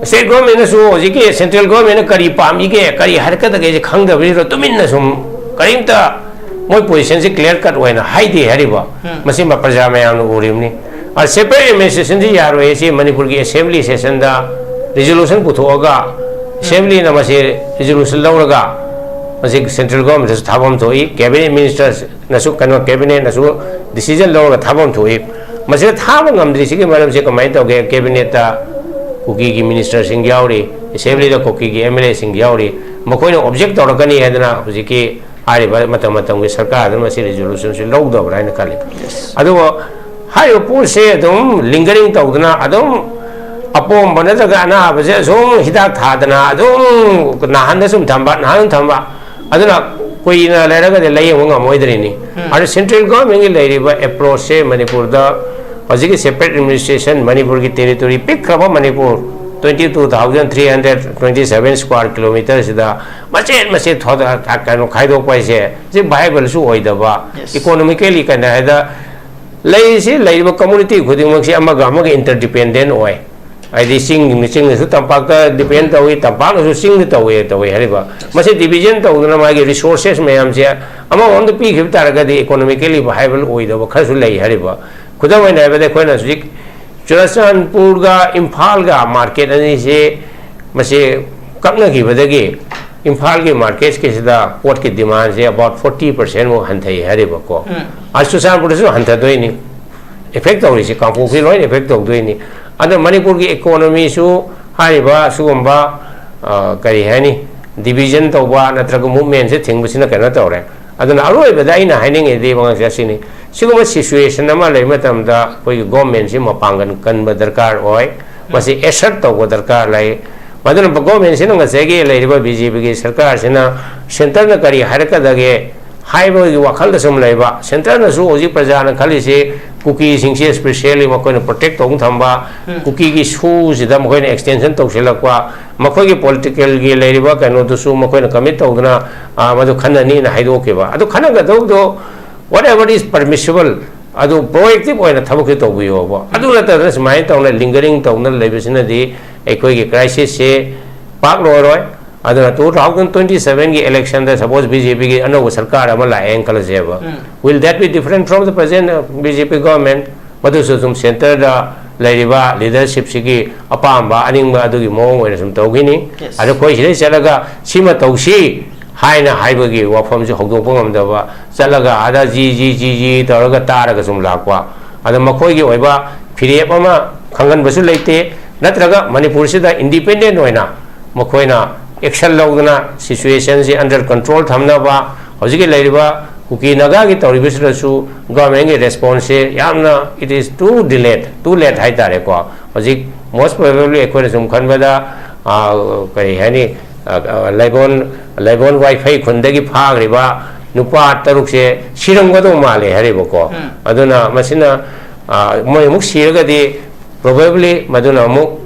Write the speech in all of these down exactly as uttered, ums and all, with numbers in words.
State ꯒꯣꯔꯃꯦꯟꯅꯁꯨ ꯍꯧꯖꯤꯛꯀꯤ central ꯒꯣꯔꯃꯦꯟꯅ ꯀꯔꯤ ꯄꯥꯝꯃꯤꯒꯦ, ꯀꯔꯤ ꯍꯥꯏꯔꯛꯀꯗꯒꯦꯁꯦ ꯈꯪꯗꯕꯁꯤꯗ ꯇꯨꯃꯤꯟꯅ ꯁꯨꯝ ꯀꯔꯤꯝꯇ ꯃꯣꯏ ꯄꯣꯖꯤꯁꯟꯁꯦ ꯀ꯭ꯂꯤꯌꯥꯔ ꯀꯠ ꯑꯣꯏꯅ ꯍꯥꯏꯗꯦ ꯍꯥꯏꯔꯤꯕ꯫ ꯎꯝ꯫ ꯃꯁꯤ ꯃ-, ꯄ꯭ꯔꯖꯥ ꯃꯌꯥꯝꯅ ꯎꯔꯤꯕꯅꯤ꯫ ꯑ, ꯁꯦꯄꯔꯦꯠ ꯑꯦꯗꯃꯤꯅꯤꯁꯇ꯭ꯔꯦꯁꯟꯁꯤ ꯌꯥꯔꯣꯏ, ꯁꯤ ꯃꯅꯤꯄꯨꯔꯒꯤ ꯑꯦꯁꯦꯝꯕ꯭ꯂꯤ ꯁꯦꯁꯟꯗ ꯔꯤꯖꯣꯂꯨꯁꯟ ꯄꯨꯊꯣꯛꯑꯒ, ꯑꯦꯁꯦꯝꯕ꯭ꯂꯤꯅ ꯃꯁꯤ ꯔꯤꯖꯣꯂꯨꯁꯟ ꯂꯧꯔꯒ ꯃꯁꯤ ꯁꯦꯟꯇ꯭ꯔꯦꯜ ꯒꯣꯔꯃꯦꯟꯗꯁꯨ ꯊꯥꯐꯝ ꯊꯣꯛꯏ, ꯀꯦꯕꯤꯅꯦꯠ ꯃꯤꯅꯤꯁꯇꯔꯅꯁꯨ, ꯀꯩꯅꯣ, ꯀꯦꯕꯤꯅꯦꯠꯅꯁꯨ ꯗꯤꯁꯤꯖꯟ ꯂꯧꯔꯒ ꯊꯥꯐꯝ ꯊꯣꯛꯏ꯫ ꯃꯁꯤꯗ ꯊꯥꯕ ꯉꯝꯗ꯭ꯔꯤꯁꯤꯒꯤ ꯃꯔꯝꯁꯦ ꯀꯃꯥꯏꯅ ꯇꯧꯒꯦ? ꯀꯦꯕꯤꯅꯦꯠꯇ ꯀꯨꯀꯤꯒꯤ ꯃꯤꯅꯤꯁꯇꯔꯁꯤꯡ ꯌꯥꯎꯔꯤ, ꯑꯦꯁꯦꯝꯕ꯭ꯂꯤꯗ ꯀꯨꯀꯤꯒꯤ ꯑꯦꯝ ꯑꯦꯜ ꯑꯦꯁꯤꯡ ꯌꯥꯎꯔꯤ, ꯃꯈꯣꯏꯅ ꯑꯣꯕꯖꯦꯛ ꯇꯧꯔꯛꯀꯅꯤ ꯍꯥꯏꯗꯅ ꯍꯧꯖꯤꯛꯀꯤ ꯍꯥꯏꯔꯤꯕ ꯃꯇꯝ ꯃꯇꯝꯒꯤ ꯁꯔꯀꯥꯔ ꯑꯗꯨꯅ ꯃꯁꯤ ꯔꯤꯖꯣꯂꯨꯁꯟꯁꯤ ꯂꯧꯗꯕ꯭ꯔꯥ ꯍꯥꯏꯅ ꯈꯜꯂꯤ꯫ ꯑꯗꯨꯕꯨ ꯍꯥꯏꯔꯤꯕ ꯄꯣꯠꯁꯦ ꯑꯗꯨꯝ ꯂꯤꯡꯒꯔꯤꯡ ꯇꯧꯗꯅ ꯑꯗꯨꯝ ꯑꯄꯣꯝꯕ ꯅꯠꯇ꯭ꯔꯒ ꯑꯅꯥꯕꯁꯦ ꯑꯁꯨꯝ ꯍꯤꯗꯥꯛ ꯊꯥꯗꯅ ꯑꯗꯨꯝ ꯅꯥꯍꯟꯗ ꯁꯨꯝ ꯊꯝꯕ, ꯅꯥꯍꯟꯗ ꯊꯝꯕ, ꯑꯗꯨꯅ ꯀꯨꯏꯅ ꯂꯩꯔꯒꯗꯤ ꯂꯥꯌꯦꯡꯕ ꯉꯝꯃꯣꯏꯗ꯭ꯔꯤꯅꯤ꯫ ꯎꯝ꯫ ꯑꯗꯨ ꯁꯦꯟꯇ꯭ꯔꯦꯜ ꯒꯣꯔꯃꯦꯟꯒꯤ ꯂꯩꯔꯤꯕ ꯑꯦꯄ꯭ꯔꯣꯆꯁꯦ ꯃꯅꯤꯄꯨꯔꯗ ꯍꯧꯖꯤꯛꯀꯤ ꯁꯦꯄꯔꯦꯠ ꯑꯦꯗꯃꯤꯅꯤꯁꯇ꯭ꯔꯦꯁꯟ, ꯃꯅꯤꯄꯨꯔꯒꯤ ꯇꯦꯔꯤꯇꯣꯔꯤ ꯄꯤꯛꯈ꯭ꯔꯕ Manipur, twenty two thousand three hundred twenty seven square kilometerꯁꯤꯗ ꯃꯆꯦꯠ ꯃꯆꯦꯠ ꯊꯣꯗ-, ꯀꯩꯅꯣ, ꯈꯥꯏꯗꯣꯛꯄ ꯍꯥꯏꯁꯦ ꯁꯤ ꯚꯥꯏꯕꯜꯁꯨ ꯑꯣꯏꯗꯕ, Yes. ꯏꯀꯣꯅꯣꯃꯤꯀꯦꯂꯤ ꯀꯩꯅꯣ ꯍꯥꯏꯗ ꯂꯩꯔꯤꯁꯤ, ꯂꯩꯔꯤꯕ ꯀꯝꯃꯨꯅꯤꯇꯤ ꯈꯨꯗꯤꯡꯃꯛꯁꯤ ꯑꯃꯒ ꯑꯃꯒ ꯏꯟꯇꯔꯗꯤꯄꯦꯟꯗꯦꯟ ꯑꯣꯏ꯫ ꯍꯥꯏꯗꯤ ꯆꯤꯡ, ꯆꯤꯡꯅꯁꯨ ꯇꯝꯄꯥꯛꯇ ꯗꯤꯄꯦꯟ ꯇꯧꯏ, ꯇꯝꯄꯥꯛꯅꯁꯨ ꯆꯤꯡꯗ ꯇꯧꯏ, ꯇꯧꯏ ꯍꯥꯏꯔꯤꯕ꯫ ꯃꯁꯤ ꯗꯤꯕꯤꯖꯟ ꯇꯧꯗꯅ ꯃꯥꯒꯤ ꯔꯤꯁꯣꯔꯁꯦꯁ ꯃꯌꯥꯝꯁꯦ ꯑꯃꯃꯝꯗ ꯄꯤꯈꯤꯕ ꯇꯥꯔꯒꯗꯤ ꯏꯀꯣꯅꯣꯃꯤꯀꯦꯂꯤ ꯚꯥꯏꯕꯜ ꯑꯣꯏꯗꯕ ꯈꯔꯁꯨ ꯂꯩ ꯍꯥꯏꯔꯤꯕ꯫ ꯈꯨꯗꯝ ꯑꯣꯏꯅ ꯍꯥꯏꯔꯕꯗ ꯑꯩꯈꯣꯏꯅ ꯍꯧꯖꯤꯛ ꯆꯨꯔꯆꯥꯟꯄꯨꯔꯒ ꯏꯝꯐꯥꯜꯒ ꯃꯥꯔꯀꯦꯠ ꯑꯅꯤꯁꯦ ꯃꯁꯤ ꯀꯛꯅꯈꯤꯕꯗꯒꯤ ꯏꯝꯐꯥꯜꯒꯤ ꯃꯥꯔꯀꯦꯠꯁꯀꯤꯁꯤꯗ ꯄꯣꯠꯀꯤ ꯗꯤꯃꯥꯟꯁꯦ about forty percent ꯃꯨꯛ ꯍꯟꯊꯩ ꯍꯥꯏꯔꯤꯕꯀꯣ꯫ ꯎꯝ꯫ ꯑ, ꯆꯨꯔꯆꯥꯟꯄꯨꯔꯗꯁꯨ ꯍꯟꯊꯗꯣꯏꯅꯤ, ꯏꯐꯦꯛ ꯇꯧꯔꯤꯁꯤ ꯀꯥꯡꯄꯣꯛꯄꯤ ꯂꯣꯏꯅ ꯏꯐꯦꯛ ꯇꯧꯗꯣꯏꯅꯤ꯫ ꯑꯗꯣ ꯃꯅꯤꯄꯨꯔꯒꯤ ꯏꯀꯣꯅꯣꯃꯤꯁꯨ ꯍꯥꯏꯔꯤꯕ ꯁꯤꯒꯨꯝꯕ, ꯑ, ꯀꯔꯤ ꯍꯥꯏꯅꯤ, ꯗꯤꯕꯤꯖꯟ ꯇꯧꯕ ꯅꯠꯇ꯭ꯔꯒ ꯃꯨꯞꯃꯦꯟꯁꯦ ꯊꯤꯡꯕꯁꯤꯅ ꯀꯩꯅꯣ ꯇꯧꯔꯦ꯫ ꯑꯗꯨꯅ ꯑꯔꯣꯏꯕꯗ ꯑꯩꯅ ꯍꯥꯏꯅꯤꯡꯉꯤꯗꯤ ꯃꯉꯛꯁꯦ ꯑꯁꯤꯅꯤ, ꯁꯤꯒꯨꯝꯕ ꯁꯤꯆꯨꯋꯦꯁꯟ ꯑꯃ ꯂꯩꯕ ꯃꯇꯝꯗ ꯑꯩꯈꯣꯏꯒꯤ ꯒꯣꯔꯃꯦꯟꯁꯤ ꯃꯄꯥꯡꯒꯜ ꯀꯟꯕ ꯗꯔꯀꯥꯔ ꯑꯣꯏ, ꯃꯁꯤ ꯑꯦꯁꯔꯠ ꯇꯧꯕ ꯗꯔꯀꯥꯔ ꯂꯩ꯫ ꯃꯗꯨꯅ ꯒꯣꯔꯃꯦꯟꯁꯤꯅ ꯉꯁꯥꯏꯒꯤ ꯂꯩꯔꯤꯕ ꯕꯤ ꯖꯦ ꯄꯤꯒꯤ ꯁꯔꯀꯥꯔꯁꯤꯅ ꯁꯦꯟꯇꯔꯅ ꯀꯔꯤ ꯍꯥꯏꯔꯛꯀꯗꯒꯦ ꯍꯥꯏꯕꯒꯤ ꯋꯥꯈꯜꯗ ꯁꯨꯝ ꯂꯩꯕ, ꯁꯦꯟꯇꯔꯅꯁꯨ ꯍꯧꯖꯤꯛ ꯄ꯭ꯔꯖꯥꯅ ꯈꯜꯂꯤꯁꯤ ꯀꯨꯀꯤꯁꯤꯡꯁꯤ ꯏꯁꯄꯤꯁꯦꯜꯂꯤ ꯃꯈꯣꯏꯅ ꯄ꯭ꯔꯣꯇꯦꯛ ꯇꯧꯗꯨꯅ ꯊꯝꯕ, ꯎꯝ꯫ ꯀꯨꯀꯤꯒꯤ ꯁꯨꯁꯤꯗ ꯃꯈꯣꯏꯅ ꯑꯦꯛꯁꯇꯦꯟꯁꯟ ꯇꯧꯁꯤꯜꯂꯛꯄ, ꯃꯈꯣꯏꯒꯤ ꯄꯣꯂꯤꯇꯤꯀꯦꯜꯒꯤ ꯂꯩꯔꯤꯕ ꯀꯩꯅꯣꯗꯨꯁꯨ ꯃꯈꯣꯏꯅ ꯀꯃꯤꯠ ꯇꯧꯗꯨꯅ, ꯑ, ꯃꯗꯨ ꯈꯟꯅꯅꯤꯅ ꯍꯥꯏꯗꯣꯛꯈꯤꯕ꯫ ꯑꯗꯨ ꯈꯟꯅꯒꯗꯧꯗꯣ whatever is permissible, ꯑꯗꯨ ꯄ꯭ꯔꯣꯑꯦꯛꯇꯤꯚ ꯑꯣꯏꯅ ꯊꯕꯛꯁꯤ ꯇꯧꯕꯤꯌꯣꯕ꯫ ꯑꯗꯨ ꯅꯠꯇꯗꯅ ꯁꯨꯃꯥꯏꯅ ꯇꯧꯅ ꯂꯤꯡꯒꯔꯤꯡ ꯇꯧꯅ ꯂꯩꯕꯁꯤꯅꯗꯤ ꯑꯩꯈꯣꯏꯒꯤ crisis ꯁꯤ ꯄꯥꯛ ꯂꯣꯏꯔꯣꯏ꯫ ꯑꯗꯨꯅ two thousand twenty seven ꯒꯤ election ꯗ suppose B J P ꯒꯤ ꯑꯅꯧꯕ ꯁꯔꯀꯥꯔ ꯑꯃ ꯂꯥꯛꯑꯦꯅ ꯈꯜꯂꯁꯦꯕ, will that be different from the present B J P government? ꯃꯗꯨꯁꯨ ꯁꯨꯝ centre ꯗ ꯂꯩꯔꯤꯕ leadership ꯁꯤꯒꯤ ꯑꯄꯥꯝꯕ ꯑꯅꯤꯡꯕ ꯑꯗꯨꯒꯤ ꯃꯑꯣꯡ ꯑꯣꯏꯅ ꯁꯨꯝ ꯇꯧꯈꯤꯅꯤ꯫ Yes. ꯑꯗꯣ ꯑꯩꯈꯣꯏ ꯁꯤꯗꯩ ꯆꯠꯂꯒ ꯁꯤꯃ ꯇꯧꯁꯤ ꯍꯥꯏꯅ ꯍꯥꯏꯕꯒꯤ ꯋꯥꯐꯝꯁꯨ ꯍꯧꯗꯣꯛꯄ ꯉꯝꯗꯕ, ꯆꯠꯂꯒ ꯑꯥꯗ ꯖꯤ ꯖꯤ ꯖꯤ ꯖꯤ ꯇꯧꯔꯒ ꯇꯥꯔꯒ ꯁꯨꯝ ꯂꯥꯛꯄ꯫ ꯑꯗꯣ ꯃꯈꯣꯏꯒꯤ ꯑꯣꯏꯕ ꯐꯤꯔꯦꯞ ꯑꯃ ꯈꯪꯍꯟꯕꯁꯨ ꯂꯩꯇꯦ꯫ ꯅꯠꯇ꯭ꯔꯒ ꯃꯅꯤꯄꯨꯔꯁꯤꯗ independent ꯑꯣꯏꯅ ꯃꯈꯣꯏꯅ action ꯂꯧꯗꯨꯅ situation ꯁꯤ under control ꯊꯝꯅꯕ, ꯍꯧꯖꯤꯛꯀꯤ ꯂꯩꯔꯤꯕ ꯀꯨꯀꯤ ꯅꯥꯒꯥꯒꯤ ꯇꯧꯔꯤꯕꯁꯤꯗꯁꯨ government ꯀꯤ response ꯁꯦ ꯌꯥꯝꯅ, it is too delayed, too late ꯍꯥꯏꯇꯥꯔꯦꯀꯣ꯫ ꯍꯧꯖꯤꯛ most probably ꯑꯩꯈꯣꯏꯅ ꯁꯨꯝ ꯈꯟꯕꯗ, ꯑꯥ, ꯀꯔꯤ ꯍꯥꯏꯅꯤ, ꯑꯥ, ꯂꯥꯏꯕꯣꯟ, ꯂꯥꯏꯕꯣꯟ ꯋꯥꯏꯐꯩ ꯈꯨꯟꯗꯒꯤ ꯐꯥꯈ꯭ꯔꯤꯕ ꯅꯨꯄꯥ ꯇꯔꯨꯛꯁꯦ ꯁꯤꯔꯝꯒꯗꯧ ꯃꯥꯜꯂꯦ ꯍꯥꯏꯔꯤꯕꯀꯣ꯫ ꯎꯝ꯫ ꯑꯗꯨꯅ ꯃꯁꯤꯅ, ꯑꯥ, ꯃꯣꯏ ꯑꯃꯨꯛ ꯁꯤꯔꯒꯗꯤ probably ꯃꯗꯨꯅ ꯑꯃꯨꯛ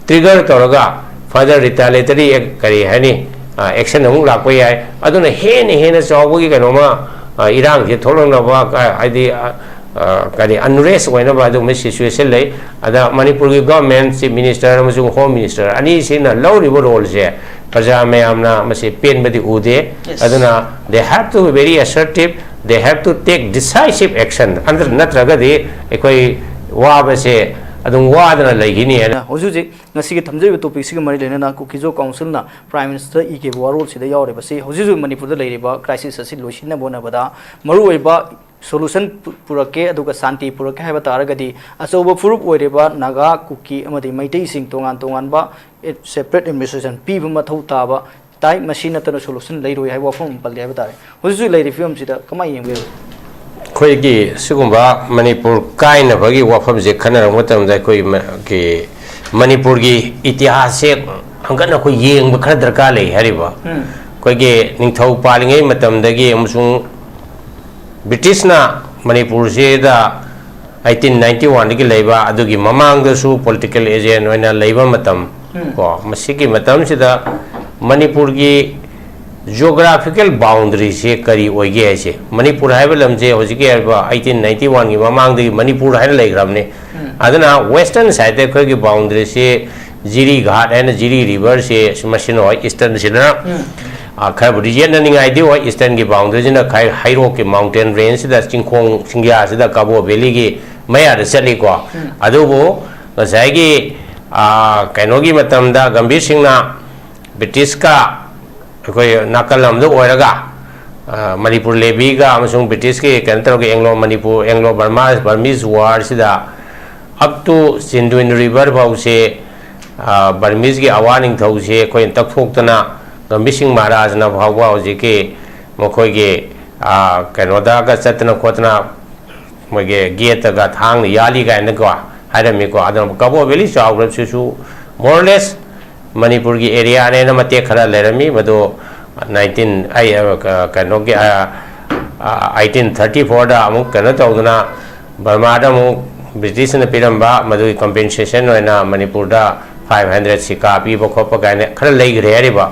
trigger ꯇꯧꯔꯒ further retaliatory act, ꯀꯔꯤ ꯍꯥꯏꯅꯤ, ꯑꯥ, action ꯑꯃꯨꯛ ꯂꯥꯛꯄ ꯌꯥꯏ꯫ ꯑꯗꯨꯅ ꯍꯦꯟꯅ ꯍꯦꯟꯅ ꯆꯥꯎꯕꯒꯤ ꯀꯩꯅꯣꯃ, ꯑꯥ, ꯏꯔꯥꯡꯁꯦ ꯊꯣꯛꯂꯛꯅꯕ, ꯀ-, ꯍꯥꯏꯗꯤ, ꯑꯥ, ꯑꯥ, ꯀꯔꯤ, unrest ꯑꯣꯏꯅꯕ ꯑꯗꯨꯒꯨꯝꯕ situation ꯂꯩ꯫ ꯑꯗ ꯃꯅꯤꯄꯨꯔꯒꯤ government, Chief Minister ꯑꯃꯁꯨꯡ Home Minister ꯑꯅꯤꯁꯤꯅ ꯂꯧꯔꯤꯕ role ꯁꯦ ꯄ꯭ꯔꯖꯥ ꯃꯌꯥꯝꯅ ꯃꯁꯤ ꯄꯦꯟꯕꯗꯤ ꯎꯗꯦ꯫ Yes. ꯑꯗꯨꯅ they have to be very assertive, they have to take decisive action꯫ ꯑꯗꯨ ꯅꯠꯇ꯭ꯔꯒꯗꯤ ꯑꯩꯈꯣꯏ ꯋꯥꯕꯁꯦ ꯑꯗꯨꯝ ꯋꯥꯗꯅ ꯂꯩꯈꯤꯅꯤ ꯍꯥꯏꯅ꯫ ꯍꯧꯖꯤꯛ ꯍꯧꯖꯤꯛ ꯉꯁꯤꯒꯤ ꯊꯝꯖꯔꯤꯕ topic ꯁꯤꯒ ꯃꯔꯤ ꯂꯩꯅꯅ ꯀꯨꯀꯤꯖꯣ council ꯅ Prime Minister ꯏꯈꯤꯕ ꯋꯥꯔꯣꯜꯁꯤꯗ ꯌꯥꯎꯔꯤꯕꯁꯤ, ꯍꯧꯖꯤꯛ ꯍꯧꯖꯤꯛ ꯃꯅꯤꯄꯨꯔꯗ ꯂꯩꯔꯤꯕ crisis ꯑꯁꯤ ꯂꯣꯏꯁꯤꯟꯅꯕ ꯍꯣꯠꯅꯕꯗ ꯃꯔꯨꯑꯣꯏꯕ solution ꯄꯨ-, ꯄꯨꯔꯛꯀꯦ, ꯑꯗꯨꯒ ꯁꯥꯟꯇꯤ ꯄꯨꯔꯛꯀꯦ ꯍꯥꯏꯕ ꯇꯥꯔꯒꯗꯤ ꯑꯆꯧꯕ ꯐꯨꯔꯨꯞ ꯑꯣꯏꯔꯤꯕ ꯅꯥꯒꯥ, ꯀꯨꯀꯤ ꯑꯃꯗꯤ ꯃꯩꯇꯩꯁꯤꯡ ꯇꯣꯉꯥꯟ ꯇꯣꯉꯥꯟꯕ, ꯑꯦ, separate administration ꯄꯤꯕ ꯃꯊꯧ ꯇꯥꯕ ꯇꯥꯏ꯫ ꯃꯁꯤ ꯅꯠꯇꯅ solution ꯂꯩꯔꯣꯏ ꯍꯥꯏꯕ ꯋꯥꯐꯝ ꯑꯃ ꯄꯜꯂꯤ ꯍꯥꯏꯕ ꯇꯥꯔꯦ꯫ ꯍꯧꯖꯤꯛ ꯍꯧꯖꯤꯛ ꯂꯩꯔꯤꯕ ꯐꯤꯕꯝꯁꯤꯗ ꯀꯃꯥꯏꯅ ꯌꯦꯡꯕꯤꯔꯤ? ꯑꯩꯈꯣꯏꯒꯤ ꯁꯤꯒꯨꯝꯕ ꯃꯅꯤꯄꯨꯔ ꯀꯥꯏꯅꯕꯒꯤ ꯋꯥꯐꯝꯁꯦ ꯈꯟꯅꯔꯛꯄ ꯃꯇꯝꯗ ꯑꯩꯈꯣꯏ ꯃ-, ꯒꯤ ꯃꯅꯤꯄꯨꯔꯒꯤ ꯏꯇꯤꯍꯥꯁꯁꯦ ꯍꯪꯒꯠꯅ ꯑꯩꯈꯣꯏ ꯌꯦꯡꯕ ꯈꯔ ꯗꯔꯀꯥꯔ ꯂꯩ ꯍꯥꯏꯔꯤꯕ꯫ ꯎꯝ꯫ ꯑꯩꯈꯣꯏꯒꯤ ꯅꯤꯡꯊꯧ ꯄꯥꯜꯂꯤꯉꯩ ꯃꯇꯝꯗꯒꯤ ꯑꯃꯁꯨꯡ ꯕ꯭ꯔꯤꯇꯤꯁꯅ ꯃꯅꯤꯄꯨꯔꯁꯤꯗ eighteen ninety one ꯗꯒꯤ ꯂꯩꯕ, ꯑꯗꯨꯒꯤ ꯃꯃꯥꯡꯗꯁꯨ political agent ꯑꯣꯏꯅ ꯂꯩꯕ ꯃꯇꯝ, ꯎꯝ꯫ ꯀꯣ, ꯃꯁꯤꯒꯤ ꯃꯇꯝꯁꯤꯗ ꯃꯅꯤꯄꯨꯔꯒꯤ geographical boundary ꯁꯦ ꯀꯔꯤ ꯑꯣꯏꯒꯦ ꯍꯥꯏꯁꯦ, ꯃꯅꯤꯄꯨꯔ ꯍꯥꯏꯕ ꯂꯝꯁꯦ ꯍꯧꯖꯤꯛꯀꯤ ꯍꯥꯏꯔꯤꯕ eighteen ninety one ꯒꯤ ꯃꯃꯥꯡꯗꯒꯤ ꯃꯅꯤꯄꯨꯔ ꯍꯥꯏꯅ ꯂꯩꯈ꯭ꯔꯕꯅꯤ꯫ ꯎꯝ꯫ ꯑꯗꯨꯅ western side ꯇ ꯑꯩꯈꯣꯏꯒꯤ boundary ꯁꯦ ꯖꯤꯔꯤ ꯘꯥꯠ ꯍꯥꯏꯅ ꯖꯤꯔꯤ ꯔꯤꯚꯔꯁꯦ ꯃꯁꯤꯅ ꯍꯣꯏ ꯏꯁꯇꯔꯟꯁꯤꯅ, ꯎꯝ꯫ ꯑ, ꯈꯔꯕꯨꯗꯤ ꯌꯦꯠꯅꯅꯤꯡꯉꯥꯏꯗꯤ ꯑꯣꯏ, ꯏꯁꯇꯔꯟꯒꯤ ꯕꯥꯎꯟꯗꯔꯤꯁꯤꯅ ꯈꯥꯏ-, ꯍꯩꯔꯣꯛꯀꯤ ꯃꯥꯎꯟꯇꯦꯟ ꯔꯦꯟꯖꯁꯤꯗ, ꯆꯤꯡꯈꯣꯡ ꯆꯤꯡꯌꯥꯁꯤꯗ ꯀꯕꯣ ꯚꯦꯂꯤꯒꯤ ꯃꯌꯥꯗ ꯆꯠꯂꯤꯀꯣ꯫ ꯎꯝ꯫ ꯑꯗꯨꯕꯨ ꯉꯁꯥꯏꯒꯤ, ꯑ, ꯀꯩꯅꯣꯒꯤ ꯃꯇꯝꯗ ꯒꯝꯚꯤꯔ ꯁꯤꯡꯅ ꯕ꯭ꯔꯤꯇꯤꯁꯀ ꯑꯩꯈꯣꯏ ꯅꯥꯀꯜ ꯑꯃꯗ ꯑꯣꯏꯔꯒ, ꯑ, ꯃꯅꯤꯄꯨꯔ ꯂꯦꯚꯤꯒ ꯑꯃꯁꯨꯡ ꯕ꯭ꯔꯤꯇꯤꯁꯀꯤ ꯀꯩꯅꯣ ꯇꯧꯔꯒ Anglo Manipur, Anglo Burma, ꯕꯔꯃꯤꯁ ꯋꯥꯔꯁꯤꯗ up to ꯆꯤꯟꯗ꯭ꯋꯤꯟ river ꯐꯥꯎꯁꯦ, ꯑ, ꯕꯔꯃꯤꯁꯀꯤ ꯑꯋꯥ ꯅꯤꯡꯊꯧꯁꯦ ꯑꯩꯈꯣꯏꯅ ꯇꯛꯊꯣꯛꯇꯅ ꯒꯝꯚꯤꯔ ꯁꯤꯡ ꯃꯍꯥꯔꯥꯖꯅ ꯐꯥꯎꯕ ꯍꯧꯖꯤꯛꯀꯤ ꯃꯈꯣꯏꯒꯤ, ꯑ, ꯀꯩꯅꯣꯗꯒ ꯆꯠꯇꯅ ꯈꯣꯠꯇꯅ ꯃꯣꯏꯒꯤ ꯒꯦꯠꯇꯒ ꯊꯥꯡꯅ ꯌꯥꯜꯂꯤ ꯀꯥꯏꯅꯀꯣ ꯍꯥꯏꯔꯝꯃꯤꯀꯣ꯫ ꯑꯗꯨꯅ ꯀꯕꯣ ꯚꯦꯂꯤ ꯆꯥꯎꯈ꯭ꯔꯕꯁꯤꯁꯨ more or less ꯃꯅꯤꯄꯨꯔꯒꯤ ꯑꯦꯔꯤꯌꯥꯅꯦꯅ ꯃꯇꯦꯛ ꯈꯔ ꯂꯩꯔꯝꯃꯤ, ꯃꯗꯨ ꯅꯥꯏꯟꯇꯤꯟ, ꯑꯩ, ꯑ, ꯀ-, ꯀꯩꯅꯣꯒꯤ, ꯑ, ꯑ, ꯑꯩꯠꯇꯤꯟ ꯊꯥꯔꯇꯤ ꯐꯣꯔꯗ ꯑꯃꯨꯛ ꯀꯩꯅꯣ ꯇꯧꯗꯅ ꯕꯔꯃꯥꯗ ꯑꯃꯨꯛ ꯕ꯭ꯔꯤꯇꯤꯁꯅ ꯄꯤꯔꯝꯕ ꯃꯗꯨꯒꯤ ꯀꯝꯄꯦꯟꯁꯦꯁꯟ ꯑꯣꯏꯅ ꯃꯅꯤꯄꯨꯔꯗ ꯐꯥꯏꯚ ꯍꯟꯗ꯭ꯔꯦꯠ ꯁꯤꯀꯥ ꯄꯤꯕ ꯈꯣꯠꯄ ꯀꯥꯏꯅ ꯈꯔ ꯂꯩꯈ꯭ꯔꯦ ꯍꯥꯏꯔꯤꯕ꯫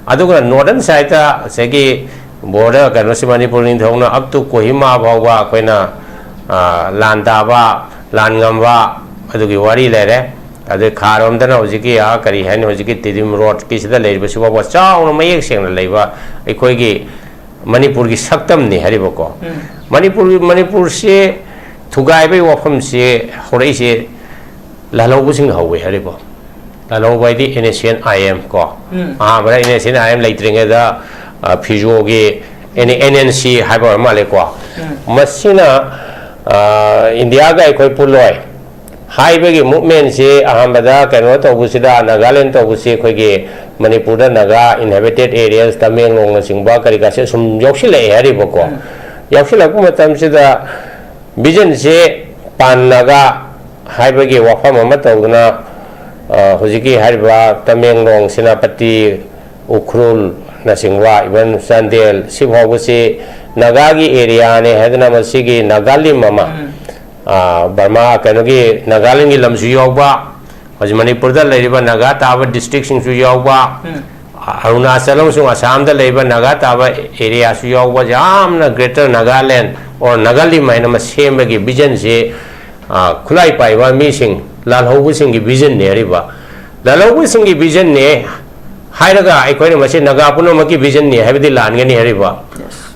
ꯑꯗꯨꯒ ꯅꯣꯔꯗꯔꯟ ꯁꯥꯏꯠꯇ ꯉꯁꯥꯏꯒꯤ ꯕꯣꯔꯗꯔ ꯀꯩꯅꯣꯁꯤ ꯃꯅꯤꯄꯨꯔ ꯅꯤꯡꯊꯧꯅ up to ꯀꯣꯍꯤꯃꯥ ꯐꯥꯎꯕ ꯑꯩꯈꯣꯏꯅ, ꯑ, ꯂꯥꯟ ꯇꯥꯕ, ꯂꯥꯟ ꯉꯝꯕ ꯑꯗꯨꯒꯤ ꯋꯥꯔꯤ ꯂꯩꯔꯦ꯫ ꯑꯗꯩ ꯈꯥꯔꯣꯝꯗꯅ ꯍꯧꯖꯤꯛꯀꯤ, ꯑ, ꯀꯔꯤ ꯍꯥꯏꯅꯤ, ꯍꯧꯖꯤꯛꯀꯤ ꯇꯤꯗꯤꯝ ꯔꯣꯗꯀꯤꯁꯤꯗ ꯂꯩꯔꯤꯕꯁꯤ ꯐꯥꯎꯕ ꯆꯥꯎꯅ ꯃꯌꯦꯛ ꯁꯦꯡꯅ ꯂꯩꯕ ꯑꯩꯈꯣꯏꯒꯤ ꯃꯅꯤꯄꯨꯔꯒꯤ ꯁꯛꯇꯝꯅꯤ ꯍꯥꯏꯔꯤꯕꯀꯣ꯫ ꯎꯝ꯫ ꯃꯅꯤꯄꯨꯔꯒꯤ, ꯃꯅꯤꯄꯨꯔꯁꯤ ꯊꯨꯒꯥꯏꯕꯒꯤ ꯋꯥꯐꯝꯁꯤ ꯍꯧꯔꯛꯏꯁꯦ ꯂꯥꯜꯍꯧꯕꯁꯤꯡꯅ ꯍꯧꯋꯦ ꯍꯥꯏꯔꯤꯕ꯫ ꯂꯥꯜꯍꯧꯕ ꯍꯥꯏꯗꯤ NSCN IM ꯀꯣ꯫ ꯎꯝ꯫ ꯑꯍꯥꯟꯕꯗ NSCN IM ꯂꯩꯇ꯭ꯔꯤꯉꯩꯗ, ꯑ, ꯐꯤꯖꯣꯒꯤ NNC ꯍꯥꯏꯕ ꯑꯣꯏꯔ ꯃꯥꯜꯂꯦꯀꯣ꯫ ꯎꯝ꯫ ꯃꯁꯤꯅ, ꯑ, ꯏꯟꯗꯤꯌꯥꯒ ꯑꯩꯈꯣꯏ ꯄꯨꯜꯂꯣꯏ ꯍꯥꯏꯕꯒꯤ ꯃꯨꯞꯃꯦꯟꯁꯤ ꯑꯍꯥꯟꯕꯗ ꯀꯩꯅꯣ ꯇꯧꯕꯁꯤꯗ, ꯅꯥꯒꯥꯂꯦꯟ ꯇꯧꯕꯁꯤ ꯑꯩꯈꯣꯏꯒꯤ ꯃꯅꯤꯄꯨꯔꯗ ꯅꯥꯒꯥ inhabited areas, ꯇꯃꯦꯡꯂꯣꯡꯅꯆꯤꯡꯕ ꯀꯔꯤ ꯀꯥꯁꯦ ꯁꯨꯝ ꯌꯥꯎꯁꯤꯜꯂꯛꯑꯦ ꯍꯥꯏꯔꯤꯕꯀꯣ꯫ ꯎꯝ꯫ ꯌꯥꯎꯁꯤꯜꯂꯛꯄ ꯃꯇꯝꯁꯤꯗ ꯚꯤꯖꯟꯁꯦ ꯄꯥꯟ ꯅꯥꯒꯥ ꯍꯥꯏꯕꯒꯤ ꯋꯥꯐꯝ ꯑꯃ ꯇꯧꯗꯨꯅ, ꯑ, ꯍꯧꯖꯤꯛꯀꯤ ꯍꯥꯏꯔꯤꯕ ꯇꯃꯦꯡꯂꯣꯡ, ꯁꯦꯅꯥꯄꯇꯤ, ꯎꯈ꯭ꯔꯨꯜꯅꯆꯤꯡꯕ, even ꯆꯥꯟꯗꯦꯜ, ꯁꯤꯐꯥꯎꯕꯁꯤ ꯅꯥꯒꯥꯒꯤ ꯑꯦꯔꯤꯌꯥꯅꯤ ꯍꯥꯏꯗꯅ ꯃꯁꯤꯒꯤ ꯅꯥꯒꯥꯂꯤꯝ ꯑꯃ, ꯎꯝ꯫ ꯑ, ꯕꯔꯃꯥ, ꯀꯩꯅꯣꯒꯤ ꯅꯥꯒꯥꯂꯦꯟꯒꯤ ꯂꯝꯁꯨ ꯌꯥꯎꯕ, ꯍꯧꯖꯤꯛ ꯃꯅꯤꯄꯨꯔꯗ ꯂꯩꯔꯤꯕ ꯅꯥꯒꯥ ꯇꯥꯕ ꯗꯤꯁꯇ꯭ꯔꯤꯛꯁꯤꯡꯁꯨ ꯌꯥꯎꯕ, ꯎꯝ꯫ ꯑꯔꯨꯅꯥꯆꯜ ꯑꯃꯁꯨꯡ ꯑꯁꯥꯝꯗ ꯂꯩꯕ ꯅꯥꯒꯥ ꯇꯥꯕ ꯑꯦꯔꯤꯌꯥꯁꯨ ꯌꯥꯎꯕ, ꯌꯥꯝꯅ Greater Nagaland or ꯅꯥꯒꯥꯂꯤꯝ ꯍꯥꯏꯅ ꯑꯃ ꯁꯦꯝꯕꯒꯤ ꯚꯤꯖꯟꯁꯤ, ꯑ, ꯈꯨꯠꯂꯥꯏ ꯄꯥꯏꯕ ꯃꯤꯁꯤꯡ, ꯂꯥꯜꯍꯧꯕꯁꯤꯡꯒꯤ ꯚꯤꯖꯟꯅꯤ ꯍꯥꯏꯔꯤꯕ꯫ ꯂꯥꯜꯍꯧꯕꯁꯤꯡꯒꯤ ꯚꯤꯖꯟꯅꯦ ꯍꯥꯏꯔꯒ ꯑꯩꯈꯣꯏꯅ ꯃꯁꯤ ꯅꯥꯒꯥ ꯄꯨꯝꯅꯃꯛꯀꯤ ꯚꯤꯖꯟꯅꯤ ꯍꯥꯏꯕꯗꯤ ꯂꯥꯟꯒꯅꯤ ꯍꯥꯏꯔꯤꯕ꯫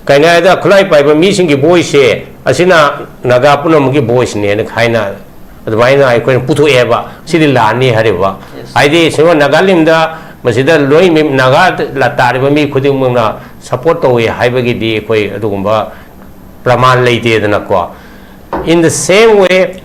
ꯀꯩꯅꯣ ꯍꯥꯏꯗ ꯈꯨꯠꯂꯥꯏ ꯄꯥꯏꯕ ꯃꯤꯁꯤꯡꯒꯤ ꯚꯣꯏꯁꯁꯦ ꯑꯁꯤꯅ ꯅꯥꯒꯥ ꯄꯨꯝꯅꯃꯛꯀꯤ ꯚꯣꯏꯁꯅꯦꯅ ꯍꯥꯏꯅ ꯑꯗꯨꯃꯥꯏꯅ ꯑꯩꯈꯣꯏꯅ ꯄꯨꯊꯣꯛꯑꯦꯕ꯫ ꯁꯤꯗꯤ ꯂꯥꯟꯅꯤ ꯍꯥꯏꯔꯤꯕ꯫ ꯍꯥꯏꯗꯤ ꯁꯤꯒꯨꯝꯕ ꯅꯥꯒꯥꯂꯦꯟꯗ ꯃꯁꯤꯗ ꯂꯣꯏ ꯃꯤ-, ꯅꯥꯒꯥ ꯇꯥꯔꯤꯕ ꯃꯤ ꯈꯨꯗꯤꯡꯃꯛꯅ ꯁꯄꯣꯔꯠ ꯇꯧꯋꯤ ꯍꯥꯏꯕꯒꯤꯗꯤ ꯑꯩꯈꯣꯏ ꯑꯗꯨꯒꯨꯝꯕ ꯄ꯭ꯔꯃꯥꯟ ꯂꯩꯇꯦꯗꯅꯀꯣ꯫ In the same way,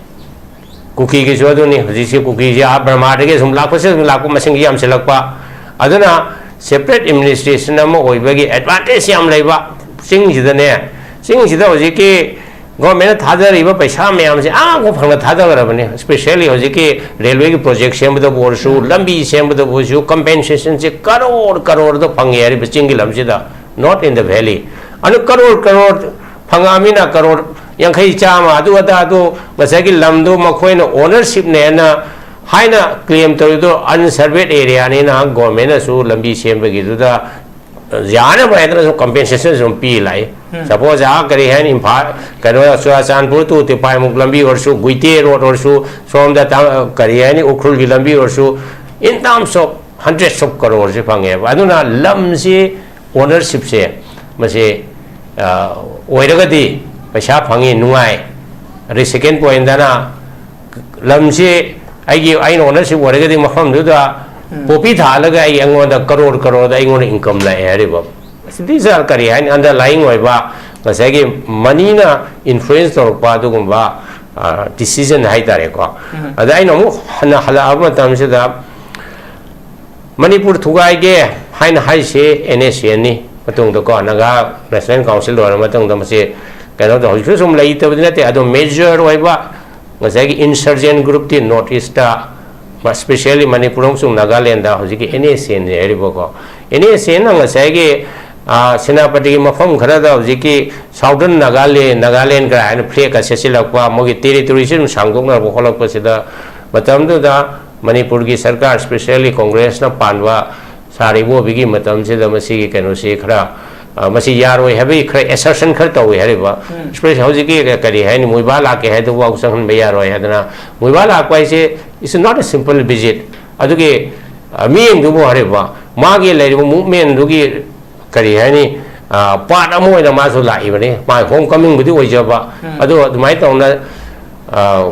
ꯀꯨꯀꯤꯒꯤꯁꯨ ꯑꯗꯨꯅꯤ꯫ ꯍꯧꯖꯤꯛꯁꯤ ꯀꯨꯀꯤꯁꯤ ꯑꯥ ꯕꯔꯃꯥꯗꯒꯤ ꯁꯨꯝ ꯂꯥꯛꯄꯁꯤ ꯑꯗꯨꯝ ꯂꯥꯛꯄ, ꯃꯁꯤꯡ ꯌꯥꯝꯁꯤꯜꯂꯛꯄ꯫ ꯑꯗꯨꯅ separate administration ꯑꯃ ꯑꯣꯏꯕꯒꯤ advantage ꯌꯥꯝ ꯂꯩꯕ ꯆꯤꯡꯁꯤꯗꯅꯦ, ꯆꯤꯡꯁꯤꯗ ꯍꯧꯖꯤꯛꯀꯤ government ꯅ ꯊꯥꯗꯔꯤꯕ ꯄꯩꯁꯥ ꯃꯌꯥꯝꯁꯦ ꯑꯥ ꯐꯥꯎ ꯐꯪꯅ ꯊꯥꯗꯈ꯭ꯔꯕꯅꯤ꯫ Especially ꯍꯧꯖꯤꯛꯀꯤ railway ꯒꯤ project ꯁꯦꯝꯕꯗꯕꯨ ꯑꯣꯏꯔꯁꯨ, ꯂꯝꯕꯤ ꯁꯦꯝꯕꯗꯕꯨ ꯑꯣꯏꯔꯁꯨ, compensation ꯁꯦ ꯀꯔꯣꯔ ꯀꯔꯣꯔꯗ ꯐꯪꯉꯦ ꯍꯥꯏꯔꯤꯕ ꯆꯤꯡꯒꯤ ꯂꯝꯁꯤꯗ, not in the valley꯫ ꯑꯗꯨ ꯀꯔꯣꯔ ꯀꯔꯣꯔ ꯐꯪꯉꯛꯑꯃꯤꯅ ꯀꯔꯣꯔ ꯌꯥꯡꯈꯩ, ꯆꯥꯝꯃ, ꯑꯗꯨ ꯑꯗꯥ, ꯑꯗꯨ ꯉꯁꯥꯏꯒꯤ ꯂꯝꯗꯣ ꯃꯈꯣꯏꯅ ownership ꯅꯦꯅ ꯍꯥꯏꯅ claim ꯇꯧꯔꯤꯗꯣ unsurveyed area ꯅꯤꯅ government ꯅꯁꯨ ꯂꯝꯕꯤ ꯁꯦꯝꯕꯒꯤꯗꯨꯗ ꯌꯥꯅꯕ ꯍꯥꯏꯗꯅ ꯁꯨꯝ compensation ꯁꯨꯝ ꯄꯤ ꯂꯥꯛꯏ꯫ Suppose ꯑꯥ ꯀꯔꯤ ꯍꯥꯏꯅꯤ, ꯏꯝꯐꯥꯜ, ꯀꯩꯅꯣ, ꯆꯨꯔꯥꯆꯥꯟꯄꯨꯔ to ꯇꯤꯄꯥꯏꯃꯨꯛ ꯂꯝꯕꯤ ꯑꯣꯏꯔꯁꯨ, ꯒꯨꯏꯇꯦ road ꯑꯣꯏꯔꯁꯨ, ꯁꯣꯝꯗ ꯇꯥ-, ꯀꯔꯤ ꯍꯥꯏꯅꯤ, ꯎꯈ꯭ꯔꯨꯜꯒꯤ ꯂꯝꯕꯤ ꯑꯣꯏꯔꯁꯨ, in terms of hundreds of crore ꯁꯦ ꯐꯪꯉꯦꯕ꯫ ꯑꯗꯨꯅ ꯂꯝꯁꯤ ownership ꯁꯦ ꯃꯁꯤ, ꯑ, ꯑꯣꯏꯔꯒꯗꯤ ꯄꯩꯁꯥ ꯐꯪꯉꯤ, ꯅꯨꯡꯉꯥꯏ꯫ ꯑꯗꯩ second point ꯇꯅ ꯂꯝꯁꯤ ꯑꯩꯒꯤ, ꯑꯩꯅ ownership ꯑꯣꯏꯔꯒꯗꯤ ꯃꯐꯝꯗꯨꯗ poppy ꯊꯥꯍꯜꯂꯒ ꯑꯩ, ꯑꯩꯉꯣꯟꯗ ꯀꯔꯣꯔ ꯀꯔꯣꯔꯗ ꯑꯩꯉꯣꯟꯗ income ꯂꯥꯛꯑꯦ ꯍꯥꯏꯔꯤꯕ꯫ These are ꯀꯔꯤ ꯍꯥꯏꯅꯤ, underlying ꯑꯣꯏꯕ ꯉꯁꯥꯏꯒꯤ money ꯅ influence ꯇꯧꯔꯛꯄ ꯑꯗꯨꯒꯨꯝꯕ, ꯑ, decision ꯍꯥꯏꯇꯥꯔꯦꯀꯣ꯫ ꯑꯗ ꯑꯩꯅ ꯑꯃꯨꯛ ꯍꯟꯅ ꯍꯜꯂꯛꯑꯕ ꯃꯇꯝꯁꯤꯗ ꯃꯅꯤꯄꯨꯔ ꯊꯨꯒꯥꯏꯒꯦ ꯍꯥꯏꯅ ꯍꯥꯏꯁꯦ NSCN ꯅꯤ꯫ ꯃꯇꯨꯡꯗꯀꯣ, ꯅꯥꯒꯥ National Council ꯂꯣꯏꯔ ꯃꯇꯨꯡꯗ ꯃꯁꯤ ꯀꯩꯅꯣ ꯇꯧ-, ꯍꯧꯖꯤꯛꯁꯨ ꯁꯨꯝ ꯂꯩꯇꯕꯗꯤ ꯅꯠꯇꯦ, ꯑꯗꯣ major ꯑꯣꯏꯕ ꯉꯁꯥꯏꯒꯤ insurgent group T North East ꯇ, especially ꯃꯅꯤꯄꯨꯔ ꯑꯃꯁꯨꯡ ꯅꯥꯒꯥꯂꯦꯟꯗ ꯍꯧꯖꯤꯛꯀꯤ NSCN ꯅꯤ ꯍꯥꯏꯔꯤꯕꯀꯣ꯫ NSCN ꯅ ꯉꯁꯥꯏꯒꯤ, ꯑ, ꯁꯦꯅꯥꯄꯇꯤꯒꯤ ꯃꯐꯝ ꯈꯔꯗ ꯍꯧꯖꯤꯛꯀꯤ Southern Nagaland, Nagaland ꯀꯥꯏꯅ flag ꯀ ꯁꯦꯠꯆꯤꯜꯂꯛꯄ, ꯃꯣꯏꯒꯤ territory ꯁꯤ ꯑꯗꯨꯝ ꯁꯥꯡꯗꯣꯛꯅꯔꯛꯄ ꯈꯣꯠꯂꯛꯄꯁꯤꯗ, ꯃꯇꯝꯗꯨꯗ ꯃꯅꯤꯄꯨꯔꯒꯤ ꯁꯔꯀꯥꯔ, especially Congress ꯅ ꯄꯥꯟꯕ ꯁꯥꯔ ꯏꯕꯣꯕꯤꯒꯤ ꯃꯇꯝꯁꯤꯗ ꯃꯁꯤꯒꯤ ꯀꯩꯅꯣꯁꯤ ꯈꯔ, ꯑ, ꯃꯁꯤ ꯌꯥꯔꯣꯏ ꯍꯥꯏꯕꯒꯤ ꯈꯔ assertion ꯈꯔ ꯇꯧꯏ ꯍꯥꯏꯔꯤꯕ꯫ Especially ꯍꯧꯖꯤꯛꯀꯤ ꯀꯔꯤ ꯍꯥꯏꯅꯤ, ꯃꯣꯏꯕꯥ ꯂꯥꯛꯀꯦ ꯍꯥꯏꯗꯨꯐꯥꯎ ꯆꯪꯍꯟꯕ ꯌꯥꯔꯣꯏ ꯍꯥꯏꯗꯅ, ꯃꯣꯏꯕꯥ ꯂꯥꯛꯄ ꯍꯥꯏꯁꯦ it's not a simple visit꯫ ꯑꯗꯨꯒꯤ, ꯑ, ꯃꯤꯠꯌꯦꯡꯗꯨꯕꯨ ꯍꯥꯏꯔꯤꯕ ꯃꯥꯒꯤ ꯂꯩꯔꯤꯕ movementꯗꯨꯒꯤ ꯀꯔꯤ ꯍꯥꯏꯅꯤ, ꯑ, part ꯑꯃ ꯑꯣꯏꯅ ꯃꯥꯁꯨ ꯂꯥꯛꯏꯕꯅꯤ꯫ ꯃꯥꯒꯤ home comingꯕꯨꯗꯤ ꯑꯣꯏꯖꯕ, ꯎꯝ꯫ ꯑꯗꯣ ꯑꯗꯨꯃꯥꯏꯅ ꯇꯧꯅ, ꯑ,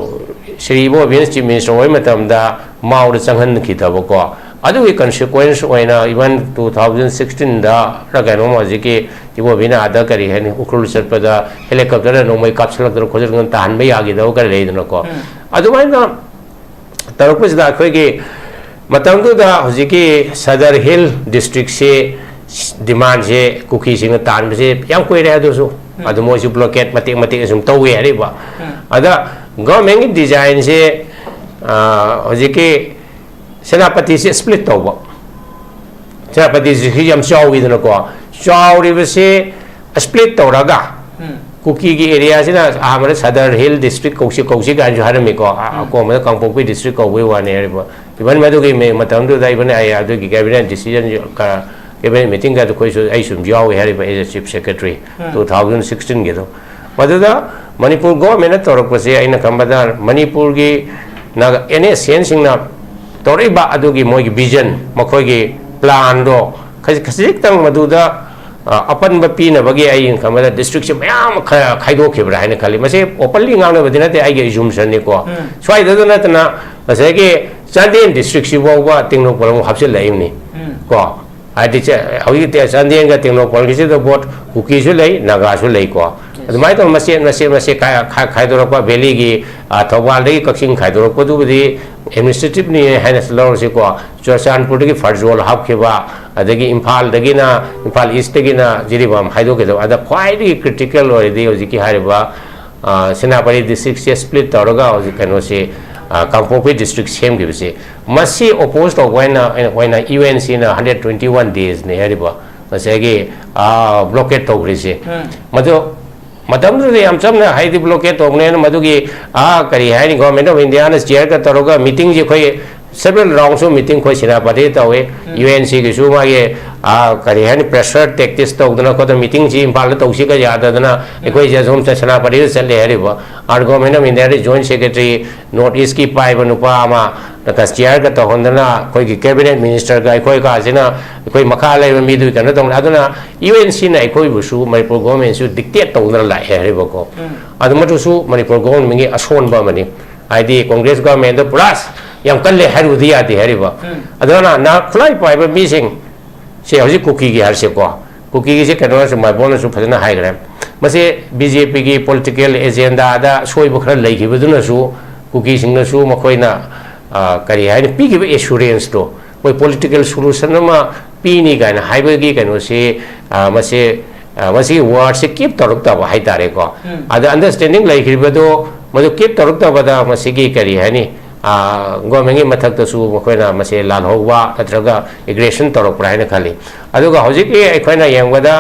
ꯁ꯭ꯔꯤ ꯏꯕꯣꯕꯤꯅ Chief Minister ꯑꯣꯏꯕ ꯃꯇꯝꯗ ꯃꯥꯎꯗ ꯆꯪꯍꯟꯈꯤꯗꯕꯀꯣ꯫ ꯑꯗꯨꯒꯤ consequence ꯑꯣꯏꯅ even two thousand sixteenꯗ ꯔ ꯀꯩꯅꯣꯝ ꯍꯧꯖꯤꯛꯀꯤ ꯏꯕꯣꯕꯤꯅ ꯑꯥꯗ ꯀꯔꯤ ꯍꯥꯏꯅꯤ, ꯎꯈ꯭ꯔꯨꯜ ꯆꯠꯄꯗ helicopterꯅ ꯅꯣꯡꯃꯩ ꯀꯥꯞꯁꯤꯜꯂꯛꯇꯅ ꯈꯣꯠꯆꯤꯜꯂꯛꯇꯅ ꯇꯥꯍꯟꯕ ꯌꯥꯈꯤꯗꯕ ꯈꯔ ꯂꯩꯗꯅꯀꯣ꯫ ꯎꯝ꯫ ꯑꯗꯨꯃꯥꯏꯅ ꯇꯧꯔꯛꯄꯁꯤꯗ ꯑꯩꯈꯣꯏꯒꯤ ꯃꯇꯝꯗꯨꯗ ꯍꯧꯖꯤꯛꯀꯤ Sadar Hill districtꯁꯦ demandꯁꯦ ꯀꯨꯀꯤꯁꯤꯡꯅ ꯇꯥꯟꯕꯁꯦ ꯌꯥꯝ ꯀꯨꯏꯔꯦ꯫ ꯑꯗꯨꯁꯨ ꯎꯝ꯫ ꯑꯗꯨ ꯃꯣꯏꯁꯨ blockade ꯃꯇꯦꯛ ꯃꯇꯦꯛ ꯁꯨꯝ ꯇꯧꯋꯦ ꯍꯥꯏꯔꯤꯕ꯫ ꯎꯝ꯫ ꯑꯗ governmentꯀꯤ designꯁꯦ, ꯑ, ꯍꯧꯖꯤꯛꯀꯤ ꯁꯦꯅꯥꯄꯇꯤꯁꯦ split ꯇꯧꯕ꯫ ꯁꯦꯅꯥꯄꯇꯤꯁꯤ ꯌꯥꯝ ꯆꯥꯎꯋꯤꯗꯅꯀꯣ꯫ ꯆꯥꯎꯔꯤꯕꯁꯦ split ꯇꯧꯔꯒ ꯎꯝ꯫ ꯀꯨꯀꯤꯒꯤ areaꯁꯤꯅ ꯑꯍꯥꯟꯕꯗ Sadar Hill district ꯀꯧꯁꯤ, ꯀꯧꯁꯤ ꯀꯥꯏꯅꯁꯨ ꯍꯥꯏꯔꯝꯃꯤꯀꯣ꯫ ꯑ-, ꯎꯝ꯫ ꯑꯀꯣꯟꯕꯗ ꯀꯥꯡꯄꯣꯛꯄꯤ district ꯀꯧꯕꯒꯤ ꯋꯥꯅꯤ ꯍꯥꯏꯔꯤꯕ꯫ Even ꯃꯗꯨꯒꯤ ꯃꯦ-, ꯃꯇꯝꯗꯨꯗ even ꯑꯩ ꯑꯗꯨꯒꯤ cabinet decision ꯀ-, cabinet meetingꯒ ꯑꯩꯈꯣꯏꯁꯨ, ꯑꯩꯁꯨ ꯑꯗꯨꯝ ꯌꯥꯎꯋꯤ ꯍꯥꯏꯔꯤꯕ, as a Chief Secretary, um. Two thousand sixteenꯒꯤꯗꯣ꯫ ꯃꯗꯨꯗ ꯃꯅꯤꯄꯨꯔ governmentꯅ ꯇꯧꯔꯛꯄꯁꯦ ꯑꯩꯅ ꯈꯟꯕꯗ ꯃꯅꯤꯄꯨꯔꯒꯤ ꯅꯥꯒꯥ NSCNꯁꯤꯡꯅ ꯇꯧꯔꯛꯏꯕ ꯑꯗꯨꯒꯤ ꯃꯣꯏꯒꯤ vision, ꯃꯈꯣꯏꯒꯤ planꯗꯣ ꯈꯖꯤꯛ-, ꯈꯖꯤꯛꯇꯪ ꯃꯗꯨꯗ, ꯑ, ꯑꯄꯟꯕ ꯄꯤꯅꯕꯒꯤ ꯑꯩꯅ ꯈꯟꯕꯗ districtꯁꯦ ꯃꯌꯥꯝ ꯑꯃ ꯈ-, ꯈꯥꯏꯗꯣꯛꯈꯤꯕ꯭ꯔꯥ ꯍꯥꯏꯅ ꯈꯜꯂꯤ꯫ ꯃꯁꯤ openly ꯉꯥꯡꯅꯕꯗꯤ ꯅꯠꯇꯦ, ꯑꯩꯒꯤ assumptionꯅꯤꯀꯣ꯫ ꯎꯝ꯫ ꯁ꯭ꯋꯥꯏꯗꯗ ꯅꯠꯇꯅ ꯉꯁꯥꯏꯒꯤ ꯆꯥꯟꯗꯦꯜ districtꯁꯤ ꯐꯥꯎꯕ ꯇꯦꯡꯅꯧꯄꯜ ꯑꯃꯨꯛ ꯍꯥꯞꯆꯤꯜꯂꯛꯏꯕꯅꯤ꯫ ꯎꯝ꯫ ꯀꯣ? ꯍꯥꯏꯗꯤ ꯆ-, ꯍꯧꯖꯤꯛꯇꯤ ꯆꯥꯟꯗꯦꯜꯒ ꯇꯦꯡꯅꯧꯄꯜꯒꯤꯁꯤꯗ both ꯀꯨꯀꯤꯁꯨ ꯂꯩ, ꯅꯥꯒꯥꯁꯨ ꯂꯩꯀꯣ꯫ ꯑꯗꯨꯃꯥꯏꯅ ꯇꯧꯅ ꯃꯆꯦꯠ, ꯃꯆꯦꯠ, ꯃꯆꯦꯠ ꯈꯥꯏ-, ꯈꯥꯏ-, ꯈꯥꯏꯗꯣꯔꯛꯄ valleyꯒꯤ, ꯑ, ꯊꯧꯕꯥꯜꯗꯒꯤ ꯀꯛꯆꯤꯡ ꯈꯥꯏꯗꯣꯔꯛꯄꯗꯨꯕꯨꯗꯤ administrativeꯅꯤ ꯍꯥꯏꯅ ꯂꯧꯔꯁꯤꯀꯣ꯫ ꯆꯨꯔꯆꯥꯟꯄꯨꯔꯗꯒꯤ ꯐꯔꯖꯣꯜ ꯍꯥꯞꯈꯤꯕ, ꯑꯗꯒꯤ ꯏꯝꯐꯥꯜꯗꯒꯤꯅ, ꯏꯝꯐꯥꯜ Eastꯇꯒꯤꯅ ꯖꯤꯔꯤꯕꯥꯝ ꯍꯥꯏꯗꯣꯛꯈꯤꯗꯕ꯫ ꯑꯗ ꯈ꯭ꯋꯥꯏꯗꯒꯤ critical ꯑꯣꯏꯔꯤꯗꯤ ꯍꯧꯖꯤꯛꯀꯤ ꯍꯥꯏꯔꯤꯕ, ꯑ, ꯁꯦꯅꯥꯄꯇꯤ districtꯁꯦ split ꯇꯧꯔꯒ ꯍꯧꯖꯤꯛ ꯀꯩꯅꯣꯁꯤ, ꯑ, ꯀꯥꯡꯄꯣꯛꯄꯤ district ꯁꯦꯝꯈꯤꯕꯁꯤ, ꯃꯁꯤ oppose ꯇꯧꯕ ꯑꯣꯏꯅ, ꯑꯣꯏꯅ UNCꯅ hundred twenty one daysꯅꯤ ꯍꯥꯏꯔꯤꯕ ꯉꯁꯥꯏꯒꯤ, ꯑ, blockade ꯇꯧꯈ꯭ꯔꯤꯁꯦ꯫ ꯎꯝ꯫ ꯃꯗꯨ ꯃꯇꯝꯗꯨꯗ ꯌꯥꯝ ꯆꯝꯅ ꯍꯥꯏꯗꯤ blockade ꯇꯧꯕꯅꯦꯅ ꯃꯗꯨꯒꯤ, ꯑ, ꯀꯔꯤ ꯍꯥꯏꯅꯤ, Government of Indiaꯅ chairꯒ ꯇꯧꯔꯒ meetingꯁꯤ ꯑꯩꯈꯣꯏ several roundsꯁꯨ meeting ꯑꯩꯈꯣꯏ ꯁꯦꯅꯥꯄꯇꯤꯗ ꯇꯧꯏ꯫ ꯎꯝ꯫ UNCꯒꯤꯁꯨ ꯃꯥꯒꯤ, ꯑꯥ, ꯀꯔꯤ ꯍꯥꯏꯅꯤ, pressure tactics ꯇꯧꯗꯅ ꯈꯣꯠꯇꯅ meeting ꯁꯤ ꯏꯝꯐꯥꯜꯗ ꯇꯧꯁꯤꯒ ꯌꯥꯗꯗꯅ ꯑꯩꯈꯣꯏꯁꯦ ꯑꯁꯣꯝ ꯁꯦꯅꯥꯄꯇꯤꯗ ꯆꯠꯂꯦ ꯍꯥꯏꯔꯤꯕ꯫ Our Government of India the joint secretary North East ꯀꯤ ꯄꯥꯏꯕ ꯅꯨꯄꯥ ꯑꯃ ꯀꯁꯇꯤꯌꯥꯔꯒ ꯇꯧꯍꯟꯗꯅ ꯑꯩꯈꯣꯏꯒꯤ cabinet minister ꯒ ꯑꯩꯈꯣꯏ ꯀꯥꯁꯤꯅ ꯑꯩꯈꯣꯏ ꯃꯈꯥ ꯂꯩꯕ ꯃꯤꯗꯨ ꯀꯩꯅꯣ ꯇꯧꯅ, ꯑꯗꯨꯅ U N C ꯅ ꯑꯩꯈꯣꯏꯕꯨꯁꯨ, ꯃꯅꯤꯄꯨꯔ government ꯁꯨ dictate ꯇꯧꯗꯅ ꯂꯥꯛꯑꯦ ꯍꯥꯏꯔꯤꯕꯀꯣ꯫ ꯑꯗꯨꯃꯛꯇꯁꯨ ꯃꯅꯤꯄꯨꯔ government ꯀꯤ ꯑꯁꯣꯟꯕ ꯑꯃꯅꯤ꯫ ꯍꯥꯏꯗꯤ Congress government ꯗ ꯄꯨꯔꯥ ꯌꯥꯝ ꯀꯜꯂꯦ ꯍꯥꯏꯔꯨꯕꯗꯤ ꯌꯥꯗꯦ ꯍꯥꯏꯔꯤꯕ꯫ ꯑꯗꯨꯅ ꯅ-, ꯈꯨꯠꯂꯥꯏ ꯄꯥꯏꯕ ꯃꯤꯁꯤꯡ ꯁꯦ ꯍꯧꯖꯤꯛ ꯀꯨꯀꯤꯒꯤ ꯍꯥꯏꯔꯁꯦꯀꯣ, ꯀꯨꯀꯤꯒꯤꯁꯦ ꯀꯩꯅꯣꯅꯁꯨ, ꯃꯥꯏꯕꯣꯟꯅꯁꯨ ꯐꯖꯅ ꯍꯥꯏꯈ꯭ꯔꯦ꯫ ꯃꯁꯤ B J P ꯒꯤ political agenda ꯗ ꯁꯣꯏꯕ ꯈꯔ ꯂꯩꯈꯤꯕꯗꯨꯅꯁꯨ ꯀꯨꯀꯤꯁꯤꯡꯅꯁꯨ ꯃꯈꯣꯏꯅ, ꯑ, ꯀꯔꯤ ꯍꯥꯏꯅꯤ, ꯄꯤꯈꯤꯕ assurance ꯇꯣ, ꯃꯣꯏ political solution ꯑꯃ ꯄꯤꯅꯤ ꯀꯥꯏꯅ ꯍꯥꯏꯕꯒꯤ ꯀꯩꯅꯣꯁꯤ, ꯑ, ꯃꯁꯤ, ꯑ, ꯃꯁꯤꯒꯤ word ꯁꯤ keep ꯇꯧꯔꯛꯇꯕ ꯍꯥꯏꯇꯥꯔꯦꯀꯣ꯫ ꯑꯗ understanding ꯂꯩꯈꯤꯕꯗꯣ ꯃꯗꯨ keep ꯇꯧꯔꯛꯇꯕꯗ ꯃꯁꯤꯒꯤ ꯀꯔꯤ ꯍꯥꯏꯅꯤ, ꯑ, government ꯀꯤ ꯃꯊꯛꯇꯁꯨ ꯃꯈꯣꯏꯅ ꯃꯁꯤ ꯂꯥꯜꯍꯧꯕ ꯅꯠꯇ꯭ꯔꯒ aggression ꯇꯧꯔꯛꯄ꯭ꯔꯥ ꯍꯥꯏꯅ ꯈꯜꯂꯤ꯫ ꯑꯗꯨꯒ ꯍꯧꯖꯤꯛꯀꯤ ꯑꯩꯈꯣꯏꯅ ꯌꯦꯡꯕꯗ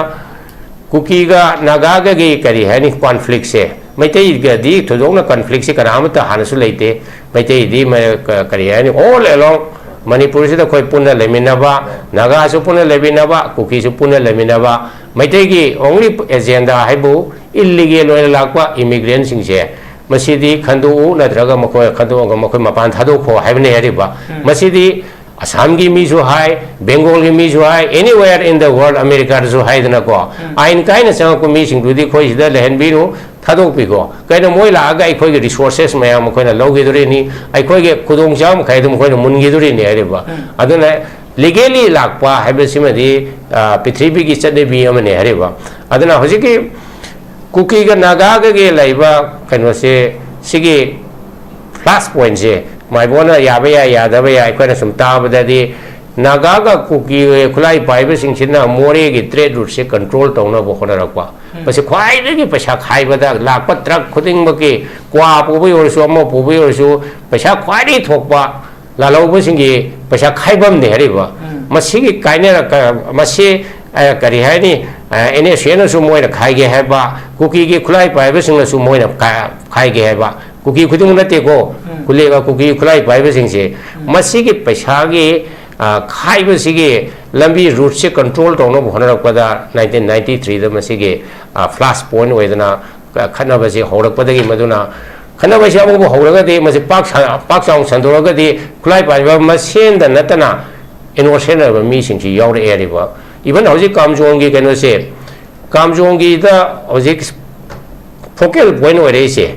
ꯀꯨꯀꯤꯒ ꯅꯥꯒꯥꯒꯒꯤ ꯀꯔꯤ ꯍꯥꯏꯅꯤ, conflict ꯁꯦ, ꯃꯩꯇꯩꯒꯗꯤ ꯊꯣꯏꯗꯣꯛꯅ conflict ꯁꯤ ꯀꯅꯥ ꯑꯃꯠꯇ ꯍꯥꯟꯅꯁꯨ ꯂꯩꯇꯦ꯫ ꯃꯩꯇꯩꯗꯤ ꯃ-, ꯀ-, ꯀꯔꯤ ꯍꯥꯏꯅꯤ, all along ꯃꯅꯤꯄꯨꯔꯁꯤꯗ ꯑꯩꯈꯣꯏ ꯄꯨꯟꯅ ꯂꯩꯃꯤꯟꯅꯕ, ꯅꯥꯒꯥꯁꯨ ꯄꯨꯟꯅ ꯂꯩꯃꯤꯟꯅꯕ, ꯀꯨꯀꯤꯁꯨ ꯄꯨꯟꯅ ꯂꯩꯃꯤꯟꯅꯕ, ꯃꯩꯇꯩꯒꯤ only agenda ꯍꯥꯏꯕꯨ illegal ꯑꯣꯏꯅ ꯂꯥꯛꯄ immigrant ꯁꯤꯡꯁꯦ, ꯃꯁꯤꯗꯤ ꯈꯟꯗꯣꯛꯎ, ꯅꯠꯇ꯭ꯔꯒ ꯃꯈꯣꯏ ꯈꯟꯗꯣꯛꯑꯒ ꯃꯈꯣꯏ ꯃꯄꯥꯟ ꯊꯥꯗꯣꯛꯈꯣ ꯍꯥꯏꯕꯅꯤ ꯍꯥꯏꯔꯤꯕ꯫ ꯃꯁꯤꯗꯤ ꯑꯁꯥꯝꯒꯤ ꯃꯤꯁꯨ ꯍꯥꯏ, ꯕꯦꯡꯒꯣꯜꯒꯤ ꯃꯤꯁꯨ ꯍꯥꯏ, anywhere in the world, ꯑꯃꯦꯔꯤꯀꯥꯗꯁꯨ ꯍꯥꯏꯗꯅꯀꯣ, ꯑꯥꯏꯟ ꯀꯥꯏꯅ ꯆꯪꯉꯛꯄ ꯃꯤꯁꯤꯡꯗꯨꯗꯤ ꯑꯩꯈꯣꯏ ꯁꯤꯗ ꯂꯩꯍꯟꯕꯤꯔꯨ, ꯊꯥꯗꯣꯛꯄꯤꯈꯣ꯫ ꯀꯩꯅꯣ, ꯃꯣꯏ ꯂꯥꯛꯑꯒ ꯑꯩꯈꯣꯏꯒꯤ resources ꯃꯌꯥꯝ ꯑꯩꯈꯣꯏꯅ ꯂꯧꯈꯤꯗꯣꯔꯤꯅꯤ, ꯑꯩꯈꯣꯏꯒꯤ ꯈꯨꯗꯣꯡꯆꯥꯕ ꯃꯈꯩ ꯑꯗꯨꯝ ꯑꯩꯈꯣꯏꯅ ꯃꯨꯟꯈꯤꯗꯣꯔꯤꯅꯤ ꯍꯥꯏꯔꯤꯕ꯫ ꯑꯗꯨꯅ legally ꯂꯥꯛꯄ ꯍꯥꯏꯕꯁꯤꯃꯗꯤ, ꯑ, ꯄ꯭ꯔꯤꯊꯤꯕꯤꯒꯤ ꯆꯠꯅꯕꯤ ꯑꯃꯅꯤ ꯍꯥꯏꯔꯤꯕ꯫ ꯑꯗꯨꯅ ꯍꯧꯖꯤꯛꯀꯤ ꯀꯨꯀꯤꯒ ꯅꯥꯒꯥꯒꯒꯤ ꯂꯩꯕ ꯀꯩꯅꯣꯁꯦ, ꯁꯤꯒꯤ flash point ꯁꯦ, ꯃꯥꯏꯕꯣꯟꯅ ꯌꯥꯕ ꯌꯥꯏ, ꯌꯥꯗꯕ ꯌꯥꯏ, ꯑꯩꯈꯣꯏꯅ ꯁꯨꯝ ꯇꯥꯕꯗꯗꯤ ꯅꯥꯒꯥꯒ ꯀꯨꯀꯤ ꯈꯨꯠꯂꯥꯏ ꯄꯥꯏꯕꯁꯤꯡꯁꯤꯅ ꯃꯣꯔꯦꯒꯤ trade route ꯁꯦ control ꯇꯧꯅꯕ ꯍꯣꯠꯅꯔꯛꯄ꯫ ꯃꯁꯤ ꯈ꯭ꯋꯥꯏꯗꯒꯤ ꯄꯩꯁꯥ ꯈꯥꯏꯕꯗ ꯂꯥꯛꯄ truck ꯈꯨꯗꯤꯡꯃꯛꯀꯤ, ꯀ꯭ꯋꯥ ꯄꯨꯕꯒꯤ ꯑꯣꯏꯔꯁꯨ, ꯑꯃ ꯄꯨꯕꯒꯤ ꯑꯣꯏꯔꯁꯨ, ꯄꯩꯁꯥ ꯈ꯭ꯋꯥꯏꯗꯒꯤ ꯊꯣꯛꯄ ꯂꯥꯜꯍꯧꯕꯁꯤꯡꯒꯤ ꯄꯩꯁꯥ ꯈꯥꯏꯐꯝꯅꯤ ꯍꯥꯏꯔꯤꯕ꯫ ꯃꯁꯤꯒꯤ ꯀꯥꯏꯅꯔꯛ-, ꯃꯁꯤ, ꯑ, ꯀꯔꯤ ꯍꯥꯏꯅꯤ, ꯑ, N S A ꯅꯁꯨ ꯃꯣꯏꯅ ꯈꯥꯏꯒꯦ ꯍꯥꯏꯕ, ꯀꯨꯀꯤꯒꯤ ꯈꯨꯠꯂꯥꯏ ꯄꯥꯏꯕꯁꯤꯡꯅꯁꯨ ꯃꯣꯏꯅ ꯈꯥ-, ꯈꯥꯏꯒꯦ ꯍꯥꯏꯕ꯫ ꯀꯨꯀꯤ ꯈꯨꯗꯤꯡꯃꯛ ꯅꯠꯇꯦꯀꯣ, ꯀꯨꯂꯦꯒ ꯀꯨꯀꯤ ꯈꯨꯠꯂꯥꯏ ꯄꯥꯏꯕꯁꯤꯡꯁꯦ, ꯃꯁꯤꯒꯤ ꯄꯩꯁꯥꯒꯤ ꯈꯥꯏꯕꯁꯤꯒꯤ ꯂꯝꯕꯤ ꯔꯨꯠꯁꯦ ꯀꯟꯇ꯭ꯔꯣꯜ ꯇꯧꯅꯕ ꯍꯣꯠꯅꯔꯛꯄꯗ ꯅꯥꯏꯟꯇꯤꯟ ꯅꯥꯏꯟꯇꯤ ꯊ꯭ꯔꯤꯗ ꯃꯁꯤꯒꯤ ꯐ꯭ꯂꯥꯁ ꯄꯣꯏꯟ ꯑꯣꯏꯗꯅ ꯈꯠꯅꯕꯁꯤ ꯍꯧꯔꯛꯄꯗꯒꯤ ꯃꯗꯨꯅ ꯈꯠꯅꯕꯁꯤ ꯑꯃꯨꯛ ꯍꯧꯔꯒꯗꯤ ꯃꯁꯤ ꯄꯥꯛ ꯁ- ꯄꯥꯛ ꯆꯥꯎꯅ ꯁꯟꯗꯣꯛꯑꯒꯗꯤ ꯈꯨꯠꯂꯥꯏ ꯄꯥꯏꯕ ꯃꯁꯦꯟꯗ ꯅꯠꯇꯅ ꯏꯅꯣꯁꯦꯟ ꯑꯣꯏꯕ ꯃꯤꯁꯤꯡꯁꯤ ꯌꯥꯎꯔꯛꯑꯦ ꯍꯥꯏꯔꯤꯕ꯫ ꯏꯚꯟ ꯍꯧꯖꯤꯛ ꯀꯥꯝꯖꯣꯡꯒꯤ ꯀꯩꯅꯣꯁꯦ, ꯀꯥꯝꯖꯣꯡꯒꯤꯗ ꯍꯧꯖꯤꯛ ꯐꯣꯀꯦꯜ ꯄꯣꯏꯟ ꯑꯣꯏꯔꯛꯏꯁꯦ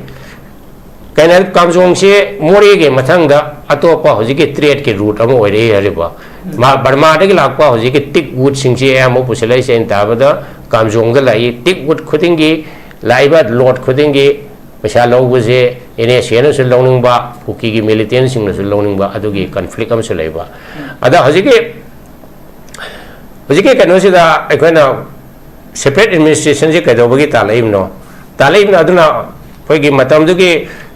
ꯀꯩꯅꯣ, ꯀꯥꯝꯖꯣꯡꯁꯦ ꯃꯣꯔꯦꯒꯤ ꯃꯊꯪꯗ ꯑꯇꯣꯞꯄ ꯍꯧꯖꯤꯛꯀꯤ ꯇ꯭ꯔꯦꯗꯀꯤ ꯔꯨꯠ ꯑꯃ ꯑꯣꯏꯔꯛꯏ ꯍꯥꯏꯔꯤꯕ꯫ ꯃꯥ ꯕꯔꯃꯥꯗꯒꯤ ꯂꯥꯛꯄ ꯍꯧꯖꯤꯛꯀꯤ ꯇꯤꯛ ꯋꯨꯠꯁꯤꯡꯁꯦ ꯑꯌꯥꯝꯕ ꯄꯨꯁꯤꯜꯂꯛꯏꯁꯦ ꯑꯩꯅ ꯇꯥꯕꯗ ꯀꯥꯝꯖꯣꯡꯗ ꯂꯥꯛꯏ꯫ ꯇꯤꯛ ꯋꯨꯠ ꯈꯨꯗꯤꯡꯒꯤ ꯂꯥꯛꯏꯕ ꯂꯣꯠ ꯈꯨꯗꯤꯡꯒꯤ ꯄꯩꯁꯥ ꯂꯧꯕꯁꯦ ꯑꯦꯟ ꯑꯦꯁ ꯑꯦꯅꯁꯨ ꯂꯧꯅꯤꯡꯕ, ꯀꯨꯀꯤꯒꯤ ꯃꯤꯂꯤꯇꯦꯟꯁꯤꯡꯅꯁꯨ ꯂꯧꯅꯤꯡꯕ, ꯑꯗꯨꯒꯤ ꯀꯟꯐ꯭ꯂꯤꯛ ꯑꯃꯁꯨ ꯂꯩꯕ꯫ ꯑꯗ ꯍꯧꯖꯤꯛꯀꯤ ꯍꯧꯖꯤꯛꯀꯤ ꯀꯩꯅꯣꯁꯤꯗ ꯑꯩꯈꯣꯏꯅ ꯁꯦꯄꯔꯦꯠ ꯑꯦꯗꯃꯤꯅꯤꯁꯇ꯭ꯔꯦꯁꯟꯁꯤ ꯀꯩꯗꯧꯕꯒꯤ ꯇꯥꯜꯂꯛꯏꯕꯅꯣ? ꯇꯥꯜꯂꯛꯏꯕꯅ ꯑꯗꯨꯅ ꯑꯩꯈꯣꯏꯒꯤ ꯃꯇꯝꯗꯨꯒꯤ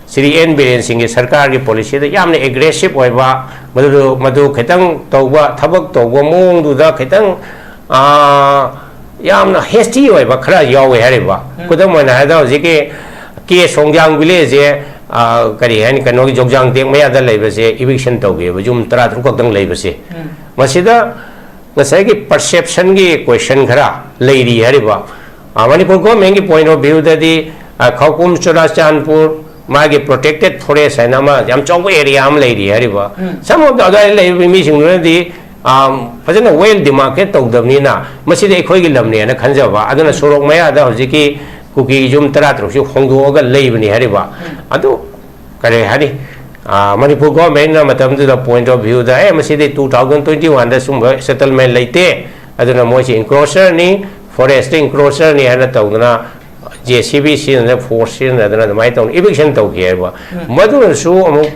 ꯁ꯭ꯔꯤ ꯑꯦꯟ ꯕꯤꯔꯦꯟ ꯁꯤꯡꯒꯤ ꯁꯔꯀꯥꯔꯒꯤ ꯄꯣꯂꯤꯁꯤꯗ ꯌꯥꯝꯅ ꯑꯦꯒ꯭ꯔꯦꯁꯤꯞ ꯑꯣꯏꯕ, ꯃꯗꯨ ꯃꯗꯨ ꯈꯤꯇꯪ ꯇꯧꯕ, ꯊꯕꯛ ꯇꯧꯕ ꯃꯑꯣꯡꯗꯨꯗ ꯈꯤꯇꯪ, ꯑꯥ, ꯌꯥꯝꯅ ꯍꯦꯁꯇꯤ ꯑꯣꯏꯕ ꯈꯔ ꯌꯥꯎꯋꯦ ꯍꯥꯏꯔꯤꯕ꯫ ꯎꯝ꯫ ꯈꯨꯗꯝ ꯑꯣꯏꯅ ꯍꯥꯏꯔꯕꯗ ꯍꯧꯖꯤꯛꯀꯤ ꯀꯦ ꯁꯣꯡꯖꯥꯡ ꯚꯤꯂꯦꯖꯁꯦ, ꯑꯥ, ꯀꯔꯤ ꯍꯥꯏꯅꯤ, ꯀꯩꯅꯣꯒꯤ ꯖꯣꯡꯖꯥꯡ ꯇꯦꯛ ꯃꯌꯥꯗ ꯂꯩꯕꯁꯦ ꯏꯚꯤꯛꯁꯟ ꯇꯧꯈꯤꯕ, ꯌꯨꯝ ꯇꯔꯥ ꯇꯔꯨꯛ ꯈꯛꯇꯪ ꯂꯩꯕꯁꯦ꯫ ꯎꯝ꯫ ꯃꯁꯤꯗ ꯉꯁꯥꯏꯒꯤ ꯄꯔꯁꯦꯞꯁꯟꯒꯤ ꯀꯣꯏꯁꯟ ꯈꯔ ꯂꯩꯔꯤ ꯍꯥꯏꯔꯤꯕ꯫ ꯑ, ꯃꯅꯤꯄꯨꯔ ꯒꯣꯔꯃꯦꯟꯒꯤ ꯄꯣꯏꯟ ꯑꯣꯐ ꯚ꯭ꯌꯨꯗꯗꯤ, ꯑ, ꯈꯧꯄꯨꯝ ꯆꯨꯔꯥꯆꯥꯟꯄꯨꯔ ꯃꯥꯒꯤ ꯄ꯭ꯔꯣꯇꯦꯛꯇꯦꯠ ꯐꯣꯔꯦꯁ ꯍꯥꯏꯅ ꯑꯃ ꯌꯥꯝ ꯆꯥꯎꯕ ꯑꯦꯔꯤꯌꯥ ꯑꯃ ꯂꯩꯔꯤ ꯍꯥꯏꯔꯤꯕ꯫ ꯎꯝ꯫ ꯁꯝꯅ ꯍꯥꯏꯔꯕꯗ ꯑꯗꯨꯋꯥꯏꯗ ꯂꯩꯔꯤꯕ ꯃꯤꯁꯤꯡꯗꯨꯅꯗꯤ, ꯑ, ꯐꯖꯅ ꯋꯦꯜ ꯗꯤꯃꯥꯔꯀꯦꯠ ꯇꯧꯗꯕꯅꯤꯅ ꯃꯁꯤꯗꯤ ꯑꯩꯈꯣꯏꯒꯤ ꯂꯝꯅꯦꯅ ꯈꯟꯖꯕ꯫ ꯑꯗꯨꯅ ꯎꯝ꯫ ꯁꯣꯔꯣꯛ ꯃꯌꯥꯗ ꯍꯧꯖꯤꯛꯀꯤ ꯀꯨꯀꯤ ꯌꯨꯝ ꯇꯔꯥ ꯇꯔꯨꯛꯁꯤ ꯍꯣꯡꯗꯣꯛꯑꯒ ꯂꯩꯕꯅꯤ ꯍꯥꯏꯔꯤꯕ꯫ ꯎꯝ꯫ ꯑꯗꯨ ꯀꯔꯤ ꯍꯥꯏꯅꯤ, ꯑ, ꯃꯅꯤꯄꯨꯔ ꯒꯣꯔꯃꯦꯟꯅ ꯃꯇꯝꯗꯨꯗ ꯄꯣꯏꯟ ꯑꯣꯐ ꯚ꯭ꯌꯨꯗ, "ꯑꯦ, ꯃꯁꯤꯗꯤ ꯇꯨ ꯊꯥꯎꯖꯟ ꯇ꯭ꯋꯦꯟꯇꯤ ꯋꯥꯟꯗ ꯁꯨꯝꯕ ꯁꯦꯇꯜꯃꯦꯟ ꯂꯩꯇꯦ, ꯑꯗꯨꯅ ꯃꯣꯏꯁꯤ ꯏꯟꯀ꯭ꯔꯣꯆꯔꯅꯤ, ꯐꯣꯔꯦꯁꯇ ꯏꯟꯀ꯭ꯔꯣꯆꯔꯅꯤ" ꯍꯥꯏꯅ ꯇꯧꯗꯅ ꯖꯦ ꯁꯤ ꯕꯤ ꯁꯤꯖꯤꯟꯅꯗꯅ, ꯐꯣꯔꯁ ꯁꯤꯖꯤꯟꯅꯗꯅ ꯑꯗꯨꯃꯥꯏꯅ ꯇꯧꯅ ꯏꯚꯤꯛꯁꯟ ꯇꯧꯈꯤ ꯍꯥꯏꯕ꯫ ꯎꯝ꯫ ꯃꯗꯨꯅꯁꯨ ꯑꯃꯨꯛ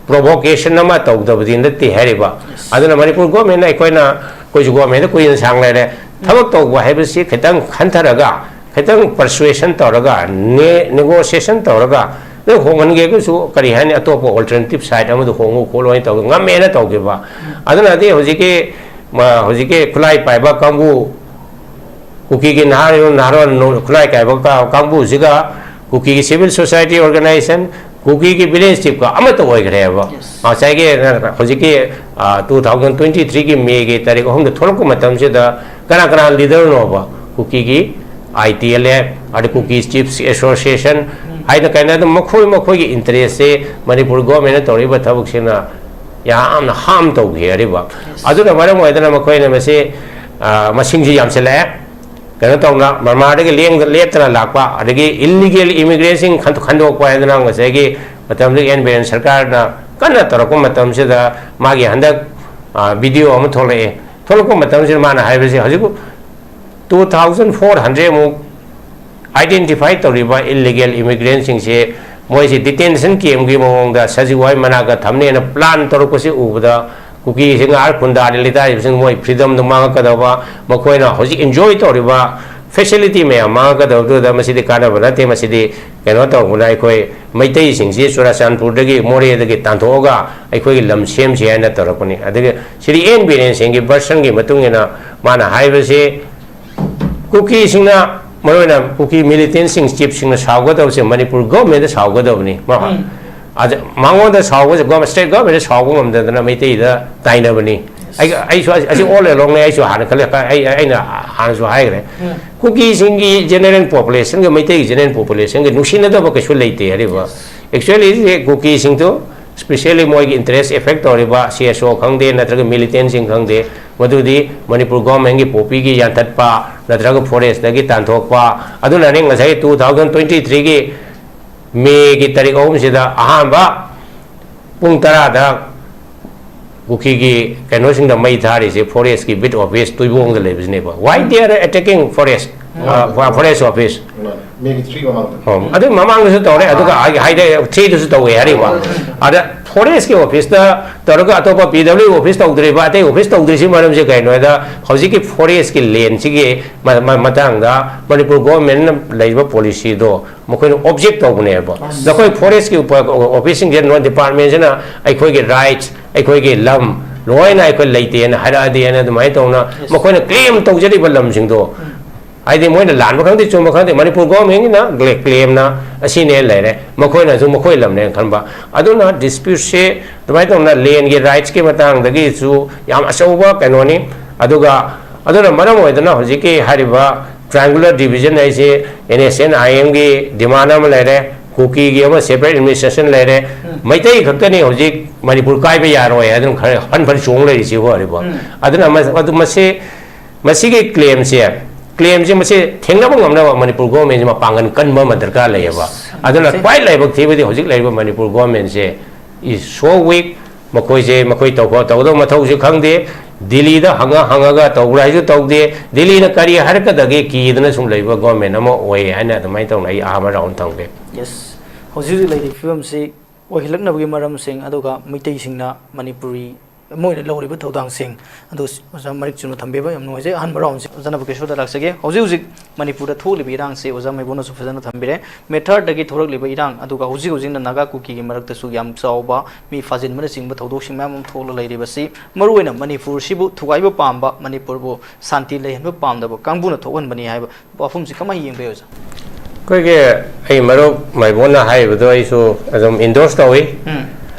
ꯄ꯭ꯔꯣꯚꯣꯀꯦꯁꯟ ꯑꯃ ꯇꯧꯗꯕꯗꯤ ꯅꯠꯇꯦ ꯍꯥꯏꯔꯤꯕ꯫ ꯑꯗꯨꯅ ꯃꯅꯤꯄꯨꯔ ꯒꯣꯔꯃꯦꯟꯅ, ꯑꯩꯈꯣꯏꯅ, ꯑꯩꯈꯣꯏꯁꯨ ꯒꯣꯔꯃꯦꯟꯗ ꯀꯨꯏꯅ ꯁꯥꯡ ꯂꯩꯔꯦ, ꯊꯕꯛ ꯇꯧꯕ ꯍꯥꯏꯕꯁꯤ ꯈꯤꯇꯪ ꯈꯟꯊꯔꯒ, ꯈꯤꯇꯪ ꯄꯔꯁꯨꯋꯦꯁꯟ ꯇꯧꯔꯒ, ꯅꯦ-, ꯅꯦꯒꯣꯁꯤꯌꯦꯁꯟ ꯇꯧꯔꯒ, ꯑꯗꯨ ꯍꯣꯡꯍꯟꯒꯦꯒꯁꯨ, ꯀꯔꯤ ꯍꯥꯏꯅꯤ, ꯑꯇꯣꯞꯄ ꯑꯣꯜꯇꯔꯅꯦꯇꯤꯞ ꯁꯥꯏꯠ ꯑꯃꯗ ꯍꯣꯡꯉꯨ ꯈꯣꯠꯂꯨ ꯍꯥꯏꯅ ꯇꯧꯗꯅ ꯉꯝꯃꯦꯅ ꯇꯧꯈꯤꯕ꯫ ꯑꯗꯨꯅꯗꯤ ꯍꯧꯖꯤꯛꯀꯤ, ꯃ-, ꯍꯧꯖꯤꯛꯀꯤ ꯈꯨꯠꯂꯥꯏ ꯄꯥꯏꯕ ꯀꯥꯡꯕꯨ, ꯀꯨꯀꯤꯒꯤ ꯅꯍꯥꯔꯣꯜ, ꯅꯍꯥꯔꯣꯜ ꯅꯣ-, ꯈꯨꯠꯂꯥꯏ ꯄꯥꯏꯕ ꯀꯥ-, ꯀꯥꯡꯕꯨꯁꯤꯒ ꯀꯨꯀꯤꯒꯤ ꯁꯤꯚꯤꯜ ꯁꯣꯁꯥꯏꯇꯤ ꯑꯣꯔꯒꯅꯥꯏꯖꯦꯁꯟ, ꯀꯨꯀꯤꯒꯤ ꯚꯤꯂꯦꯖ ꯆꯤꯐꯀ ꯑꯃꯠꯇ ꯑꯣꯏꯈ꯭ꯔꯦꯕ꯫ Yes. ꯉꯁꯥꯏꯒꯤ ꯍꯧꯖꯤꯛꯀꯤ ꯇꯨ ꯊꯥꯎꯖꯟ ꯇ꯭ꯋꯦꯟꯇꯤ ꯊ꯭ꯔꯤꯒꯤ ꯃꯦꯒꯤ ꯇꯥꯔꯤꯛ ꯑꯍꯨꯝꯗ ꯊꯣꯛꯂꯛꯄ ꯃꯇꯝꯁꯤꯗ ꯀꯅꯥ ꯀꯅꯥ ꯂꯤꯗꯔꯅꯣꯕ ꯀꯨꯀꯤꯒꯤ? ꯑꯥꯏ ꯇꯤ ꯑꯦꯜ ꯑꯦꯐ, ꯑꯗ ꯀꯨꯀꯤ ꯆꯤꯐꯁ ꯑꯦꯁꯣꯁꯤꯌꯦꯁꯟ ꯍꯥꯏꯅ ꯀꯩꯅꯣ ꯑꯗꯨꯝ ꯃꯈꯣꯏ ꯃꯈꯣꯏꯒꯤ ꯏꯟꯇꯔꯦꯁꯁꯦ ꯃꯅꯤꯄꯨꯔ ꯒꯣꯔꯃꯦꯟꯅ ꯇꯧꯔꯤꯕ ꯊꯕꯛꯁꯤꯅ ꯌꯥꯝꯅ ꯍꯥꯝ ꯇꯧꯈꯤ ꯍꯥꯏꯔꯤꯕ꯫ ꯑꯗꯨꯅ ꯃꯔꯝ ꯑꯣꯏꯗꯅ ꯃꯈꯣꯏꯅ ꯃꯁꯤ, ꯑ, ꯃꯁꯤꯡꯁꯤ ꯌꯥꯝꯁꯤꯜꯂꯛꯑꯦ꯫ ꯀꯩꯅꯣ ꯇꯧꯅ ꯃꯔꯃꯥꯗꯒꯤ ꯂꯦꯡꯗ ꯂꯦꯞꯇꯅ ꯂꯥꯛꯄ, ꯑꯗꯒꯤ ꯏꯜꯂꯤꯒꯦꯜ ꯏꯃꯤꯒ꯭ꯔꯦꯟꯁꯤꯡ ꯈꯟ-, ꯈꯟꯗꯣꯛꯄ ꯍꯥꯏꯗꯅ ꯉꯁꯥꯏꯒꯤ ꯃꯇꯝꯗꯨꯒꯤ ꯑꯦꯟ ꯕꯤꯔꯦꯟ ꯁꯔꯀꯥꯔꯅ ꯀꯟꯅ ꯇꯧꯔꯛꯄ ꯃꯇꯝꯁꯤꯗ ꯃꯥꯒꯤ ꯍꯟꯗꯛ, ꯑ, ꯚꯤꯗꯤꯑꯣ ꯑꯃ ꯊꯣꯛꯂꯛꯑꯦ꯫ ꯊꯣꯛꯂꯛꯄ ꯃꯇꯝꯁꯤꯗ ꯃꯥꯅ ꯍꯥꯏꯕꯁꯤ ꯍꯧꯖꯤꯛ two thousand four hundred ꯃꯨꯛ identify ꯇꯧꯔꯤꯕ illegal immigrantꯁꯤꯡꯁꯦ ꯃꯣꯏꯁꯤ detention campꯀꯤ ꯃꯑꯣꯡꯗ ꯁꯖꯤꯋꯥꯏ ꯃꯅꯥꯛꯇ ꯊꯝꯅꯦꯅ plan ꯇꯧꯔꯛꯄꯁꯤ ꯎꯕꯗ ꯀꯨꯀꯤꯁꯤꯡ ꯑꯥꯔ ꯈꯨꯟꯗꯥꯔꯤ ꯂꯩꯇꯥꯔꯤꯕꯁꯤꯡ ꯃꯣꯏ freedomꯗꯨ ꯃꯥꯡꯉꯛꯀꯗꯧꯕ, ꯃꯈꯣꯏꯅ ꯍꯧꯖꯤꯛ enjoy ꯇꯧꯔꯤꯕ facility ꯃꯌꯥꯝ ꯃꯥꯡꯉꯛꯀꯗꯧꯕꯗꯨꯗ ꯃꯁꯤꯗꯤ ꯀꯥꯟꯅꯕ ꯅꯠꯇꯦ꯫ ꯃꯁꯤꯗꯤ ꯀꯩꯅꯣ ꯇꯧꯕꯅ ꯑꯩꯈꯣꯏ ꯃꯩꯇꯩꯁꯤꯡꯁꯤ ꯆꯨꯔꯥꯆꯥꯟꯄꯨꯔꯗꯒꯤ ꯃꯣꯔꯦꯗꯒꯤ ꯇꯥꯟꯊꯣꯛꯑꯒ ꯑꯩꯈꯣꯏꯒꯤ ꯂꯝ ꯁꯦꯝꯁꯤ ꯍꯥꯏꯅ ꯇꯧꯔꯛꯄꯅꯤ꯫ ꯑꯗꯒꯤ ꯁꯤꯗꯤ ꯑꯦꯟ ꯕꯤꯔꯦꯟ ꯁꯤꯡꯒꯤ versionꯒꯤ ꯃꯇꯨꯡ ꯏꯟꯅ ꯃꯥꯅ ꯍꯥꯏꯕꯁꯤ ꯀꯨꯀꯤꯁꯤꯡꯅ ꯃꯔꯨꯑꯣꯏꯅ ꯀꯨꯀꯤ militantꯁꯤꯡ ꯆꯤꯐꯁꯤꯡꯅ ꯁꯥꯎꯒꯗꯕꯁꯦ ꯃꯅꯤꯄꯨꯔ ꯒꯣꯔꯃꯦꯟꯗ ꯁꯥꯎꯒꯗꯕꯅꯤ꯫ ꯃꯥ-, ꯎꯝ꯫ ꯑꯗ ꯃꯉꯣꯟꯗ ꯁꯥꯎꯕꯁꯦ ꯒꯣꯔꯃꯦꯟ, ꯁ꯭ꯇꯦꯠ ꯒꯣꯔꯃꯦꯟꯗ ꯁꯥꯎꯕ ꯉꯝꯗꯗꯅ ꯃꯩꯇꯩꯗ ꯇꯥꯏꯅꯕꯅꯤ꯫ ꯑꯩ, ꯑꯩꯁꯨ ꯑꯁꯤ all alongꯅꯦ, ꯑꯩꯁꯨ ꯍꯥꯟꯅ ꯈꯜꯂꯦ, ꯑꯩ, ꯑꯩꯅ ꯍꯥꯟꯅꯁꯨ ꯍꯥꯏꯈ꯭ꯔꯦ꯫ ꯎꯝ꯫ ꯀꯨꯀꯤꯁꯤꯡꯒꯤ general populationꯒ ꯃꯩꯇꯩꯒꯤ general populationꯒ ꯅꯨꯡꯁꯤꯅꯗꯕ ꯀꯩꯁꯨ ꯂꯩꯇꯦ ꯍꯥꯏꯔꯤꯕ꯫ Actually ꯁꯤ ꯀꯨꯀꯤꯁꯤꯡꯗꯨ specially ꯃꯣꯏꯒꯤ interest affect ꯇꯧꯔꯤꯕ ꯁꯤ ꯑꯦꯁ ꯑꯣ ꯈꯪꯗꯦ ꯅꯠꯇ꯭ꯔꯒ militantꯁꯤꯡ ꯈꯪꯗꯦ, ꯃꯗꯨꯗꯤ ꯃꯅꯤꯄꯨꯔ ꯒꯣꯔꯃꯦꯟꯒꯤ ꯄꯣꯄꯤꯒꯤ ꯌꯥꯟꯊꯠꯄ ꯅꯠꯇ꯭ꯔꯒ forestꯇꯒꯤ ꯇꯥꯟꯊꯣꯛꯄ꯫ ꯑꯗꯨꯅꯅꯤ ꯉꯁꯥꯏ two thousand twenty threeꯒꯤ ꯃꯦꯒꯤ ꯇꯥꯔꯤꯛ ꯑꯍꯨꯝꯁꯤꯗ ꯑꯍꯥꯟꯕ ꯄꯨꯡ ꯇꯔꯥꯗ ꯀꯨꯀꯤꯒꯤ ꯀꯩꯅꯣꯁꯤꯡꯗ ꯃꯩ ꯊꯥꯔꯤꯁꯦ forestꯀꯤ beat office ꯇꯨꯏꯕꯣꯡꯗ ꯂꯩꯕꯁꯤꯅꯦꯕ꯫ Why they are attacking forest? ꯑ, forest office꯫ ꯃꯦꯒꯤ ꯊ꯭ꯔꯤ ꯃꯃꯥꯡꯗ꯫ ꯑꯣ, ꯑꯗꯨ ꯃꯃꯥꯡꯗꯁꯨ ꯇꯧꯔꯦ, ꯑꯗꯨꯒ ꯑꯩ ꯍꯥꯏꯗꯤ threeꯗꯁꯨ ꯇꯧꯋꯦ ꯍꯥꯏꯔꯤꯕ꯫ ꯑꯗ forestꯀꯤ officeꯇ ꯇꯧꯔꯒ ꯑꯇꯣꯞꯄ P W office ꯇꯧꯗ꯭ꯔꯤꯕ, ꯑꯇꯩ office ꯇꯧꯗ꯭ꯔꯤꯁꯤ ꯃꯔꯝꯁꯤ ꯀꯩꯅꯣ ꯍꯥꯏꯗ ꯍꯧꯖꯤꯛꯀꯤ forestꯀꯤ landꯁꯤꯒꯤ ꯃ-, ꯃ-, ꯃꯇꯥꯡꯗ ꯃꯅꯤꯄꯨꯔ ꯒꯣꯔꯃꯦꯟꯅ ꯂꯩꯔꯤꯕ policyꯗꯣ ꯃꯈꯣꯏꯅ object ꯇꯧꯕꯅꯦꯕ꯫ ꯅꯈꯣꯏ forestꯀꯤ ꯎꯄ-, officeꯁꯤꯡꯁꯦ ꯅꯣꯏ departmentꯁꯤꯅ ꯑꯩꯈꯣꯏꯒꯤ rights, ꯑꯩꯈꯣꯏꯒꯤ ꯂꯝ ꯂꯣꯏꯅ ꯑꯩꯈꯣꯏ ꯂꯩꯇꯦꯅ ꯍꯥꯏꯔꯛꯑꯗꯤ ꯍꯥꯏꯅ ꯑꯗꯨꯃꯥꯏꯅ ꯇꯧꯅ ꯃꯈꯣꯏꯅ claim ꯇꯧꯖꯔꯤꯕ ꯂꯝꯁꯤꯡꯗꯣ ꯍꯥꯏꯗꯤ ꯃꯣꯏꯅ ꯂꯥꯟꯕ ꯈꯪꯗꯦ, ꯆꯨꯝꯕ ꯈꯪꯗꯦ, ꯃꯅꯤꯄꯨꯔ ꯒꯣꯔꯃꯦꯟꯒꯤꯅ ꯀ꯭ꯂꯦꯝꯅ ꯑꯁꯤꯅꯦ ꯂꯩꯔꯦ, ꯃꯈꯣꯏꯅꯁꯨ ꯃꯈꯣꯏ ꯂꯝꯅꯦꯅ ꯈꯟꯕ꯫ ꯑꯗꯨꯅ ꯗꯤꯁꯄ꯭ꯌꯨꯠꯁꯦ ꯑꯗꯨꯃꯥꯏꯅ ꯇꯧꯅ ꯂꯦꯟꯒꯤ ꯔꯥꯏꯠꯁꯀꯤ ꯃꯇꯥꯡꯗꯒꯤꯁꯨ ꯌꯥꯝ ꯑꯆꯧꯕ ꯀꯩꯅꯣꯅꯤ꯫ ꯑꯗꯨꯒ ꯑꯗꯨꯅ ꯃꯔꯝ ꯑꯣꯏꯗꯅ ꯍꯧꯖꯤꯛꯀꯤ ꯍꯥꯏꯔꯤꯕ ꯇ꯭ꯔꯥꯏꯡꯒꯨꯂꯔ ꯗꯤꯕꯤꯖꯟ ꯍꯥꯏꯁꯤ ꯑꯦꯟ ꯑꯦꯁ ꯑꯦꯟ ꯑꯥꯏ ꯑꯦꯝꯒꯤ ꯗꯤꯃꯥꯟ ꯑꯃ ꯂꯩꯔꯦ, ꯀꯨꯀꯤꯒꯤ ꯑꯃ ꯁꯦꯄꯔꯦꯠ ꯑꯦꯗꯃꯤꯅꯤꯁꯇ꯭ꯔꯦꯁꯟ ꯂꯩꯔꯦ, ꯃꯩꯇꯩ ꯈꯛꯇꯅꯤ ꯍꯧꯖꯤꯛ ꯃꯅꯤꯄꯨꯔ ꯀꯥꯏꯕ ꯌꯥꯔꯣꯏ ꯍꯥꯏꯗꯅ ꯈꯔ ꯐꯟ ꯐꯟ ꯆꯣꯡ ꯂꯩꯔꯤꯁꯤꯕꯨ ꯍꯥꯏꯔꯤꯕ꯫ ꯑꯗꯨꯅ ꯃ-, ꯑꯗꯨ ꯃꯁꯤ, ꯃꯁꯤꯒꯤ ꯀ꯭ꯂꯦꯝꯁꯦ, ꯀ꯭ꯂꯦꯝꯁꯦ ꯃꯁꯤ ꯊꯦꯡꯅꯕ ꯉꯝꯅꯕ ꯃꯅꯤꯄꯨꯔ ꯒꯣꯔꯃꯦꯟꯁꯦ ꯃꯄꯥꯡꯒꯜ ꯀꯟꯕ ꯑꯃ ꯗꯔꯀꯥꯔ ꯂꯩꯌꯦꯕ꯫ ꯑꯗꯨꯅ ꯈ꯭ꯋꯥꯏ ꯂꯥꯏꯕꯛ ꯊꯤꯕꯗꯤ ꯍꯧꯖꯤꯛ ꯂꯩꯔꯤꯕ ꯃꯅꯤꯄꯨꯔ ꯒꯣꯔꯃꯦꯟꯁꯦ is so weak꯫ ꯃꯈꯣꯏꯁꯦ, ꯃꯈꯣꯏ ꯇꯧꯕ, ꯇꯧꯒꯗꯧꯕ ꯃꯊꯧꯁꯨ ꯈꯪꯗꯦ, ꯗꯤꯜꯂꯤꯗ ꯍꯪꯉ ꯍꯪꯉꯒ ꯇꯧꯕ꯭ꯔꯥ ꯍꯥꯏꯁꯨ ꯇꯧꯗꯦ, ꯗꯤꯜꯂꯤꯅ ꯀꯔꯤ ꯍꯥꯏꯔꯛꯀꯗꯒꯦ ꯀꯤꯗꯅ ꯁꯨꯝ ꯂꯩꯕ ꯒꯣꯔꯃꯦꯟ ꯑꯃ ꯑꯣꯏ ꯍꯥꯏꯅ ꯑꯗꯨꯃꯥꯏꯅ ꯇꯧꯅ ꯑꯩ ꯑꯍꯥꯟꯕ ꯔꯥꯎꯟ ꯊꯝꯒꯦ꯫ ꯌꯦꯁ, ꯍꯧꯖꯤꯛ ꯍꯧꯖꯤꯛ ꯂꯩꯔꯤꯕ ꯐꯤꯕꯝꯁꯤ ꯑꯣꯏꯍꯜꯂꯛꯅꯕꯒꯤ ꯃꯔꯝꯁꯤꯡ, ꯑꯗꯨꯒ ꯃꯩꯇꯩꯁꯤꯡꯅ ꯃꯅꯤꯄꯨꯔꯤ ꯃꯣꯏꯅ ꯂꯧꯔꯤꯕ ꯊꯧꯗꯥꯡꯁꯤꯡ ꯑꯗꯨ ꯑꯣꯖꯥ ꯃꯔꯤꯛ ꯆꯨꯝꯅ ꯊꯝꯕꯤꯕ ꯌꯥꯝ ꯅꯨꯡꯉꯥꯏꯖꯩ꯫ ꯑꯍꯥꯟꯕ ꯔꯥꯎꯟꯁꯦ ꯑꯣꯖꯥ ꯅꯕꯀꯦꯁꯣꯔꯗ ꯂꯥꯛꯆꯒꯦ꯫ ꯍꯧꯖꯤꯛ ꯍꯧꯖꯤꯛ ꯃꯅꯤꯄꯨꯔꯗ ꯊꯣꯛꯂꯤꯕ ꯏꯔꯥꯡꯁꯦ ꯑꯣꯖꯥ ꯃꯥꯏꯕꯣꯝꯅꯁꯨ ꯐꯖꯅ ꯊꯝꯕꯤꯔꯦ꯫ ꯃꯦ ꯊꯥꯔꯗꯒꯤ ꯊꯣꯛꯂꯛꯂꯤꯕ ꯏꯔꯥꯡ, ꯑꯗꯨꯒ ꯍꯧꯖꯤꯛ ꯍꯧꯖꯤꯛꯅ ꯅꯥꯒꯥ ꯀꯨꯀꯤꯒꯤ ꯃꯔꯛꯇꯁꯨ ꯌꯥꯝ ꯆꯥꯎꯕ ꯃꯤ ꯐꯥꯖꯤꯟꯕꯅꯆꯤꯡꯕ ꯊꯧꯗꯣꯛꯁꯤꯡ ꯃꯌꯥꯝ ꯑꯃ ꯊꯣꯛꯂ ꯂꯩꯔꯤꯕꯁꯤ, ꯃꯔꯨꯑꯣꯏꯅ ꯃꯅꯤꯄꯨꯔꯁꯤꯕꯨ ꯊꯨꯒꯥꯏꯕ ꯄꯥꯝꯕ, ꯃꯅꯤꯄꯨꯔꯕꯨ ꯁꯥꯟꯇꯤ ꯂꯩꯍꯟꯕ ꯄꯥꯝꯗꯕ ꯀꯥꯡꯕꯨꯅ ꯊꯣꯛꯍꯟꯕꯅꯤ ꯍꯥꯏꯕ ꯋꯥꯐꯝꯁꯤ ꯀꯃꯥꯏꯅ ꯌꯦꯡꯕ ꯌꯥꯏ, ꯑꯣꯖꯥ? ꯑꯩꯈꯣꯏꯒꯤ, ꯑꯩ ꯃꯔꯨꯞ ꯃꯥꯏꯕꯣꯟꯅ ꯍꯥꯏꯔꯤꯕꯗꯣ ꯑꯩꯁꯨ ꯑꯗꯨꯝ ꯏꯟꯗꯣꯔꯁ ꯇꯧꯏ꯫ ꯎꯝ꯫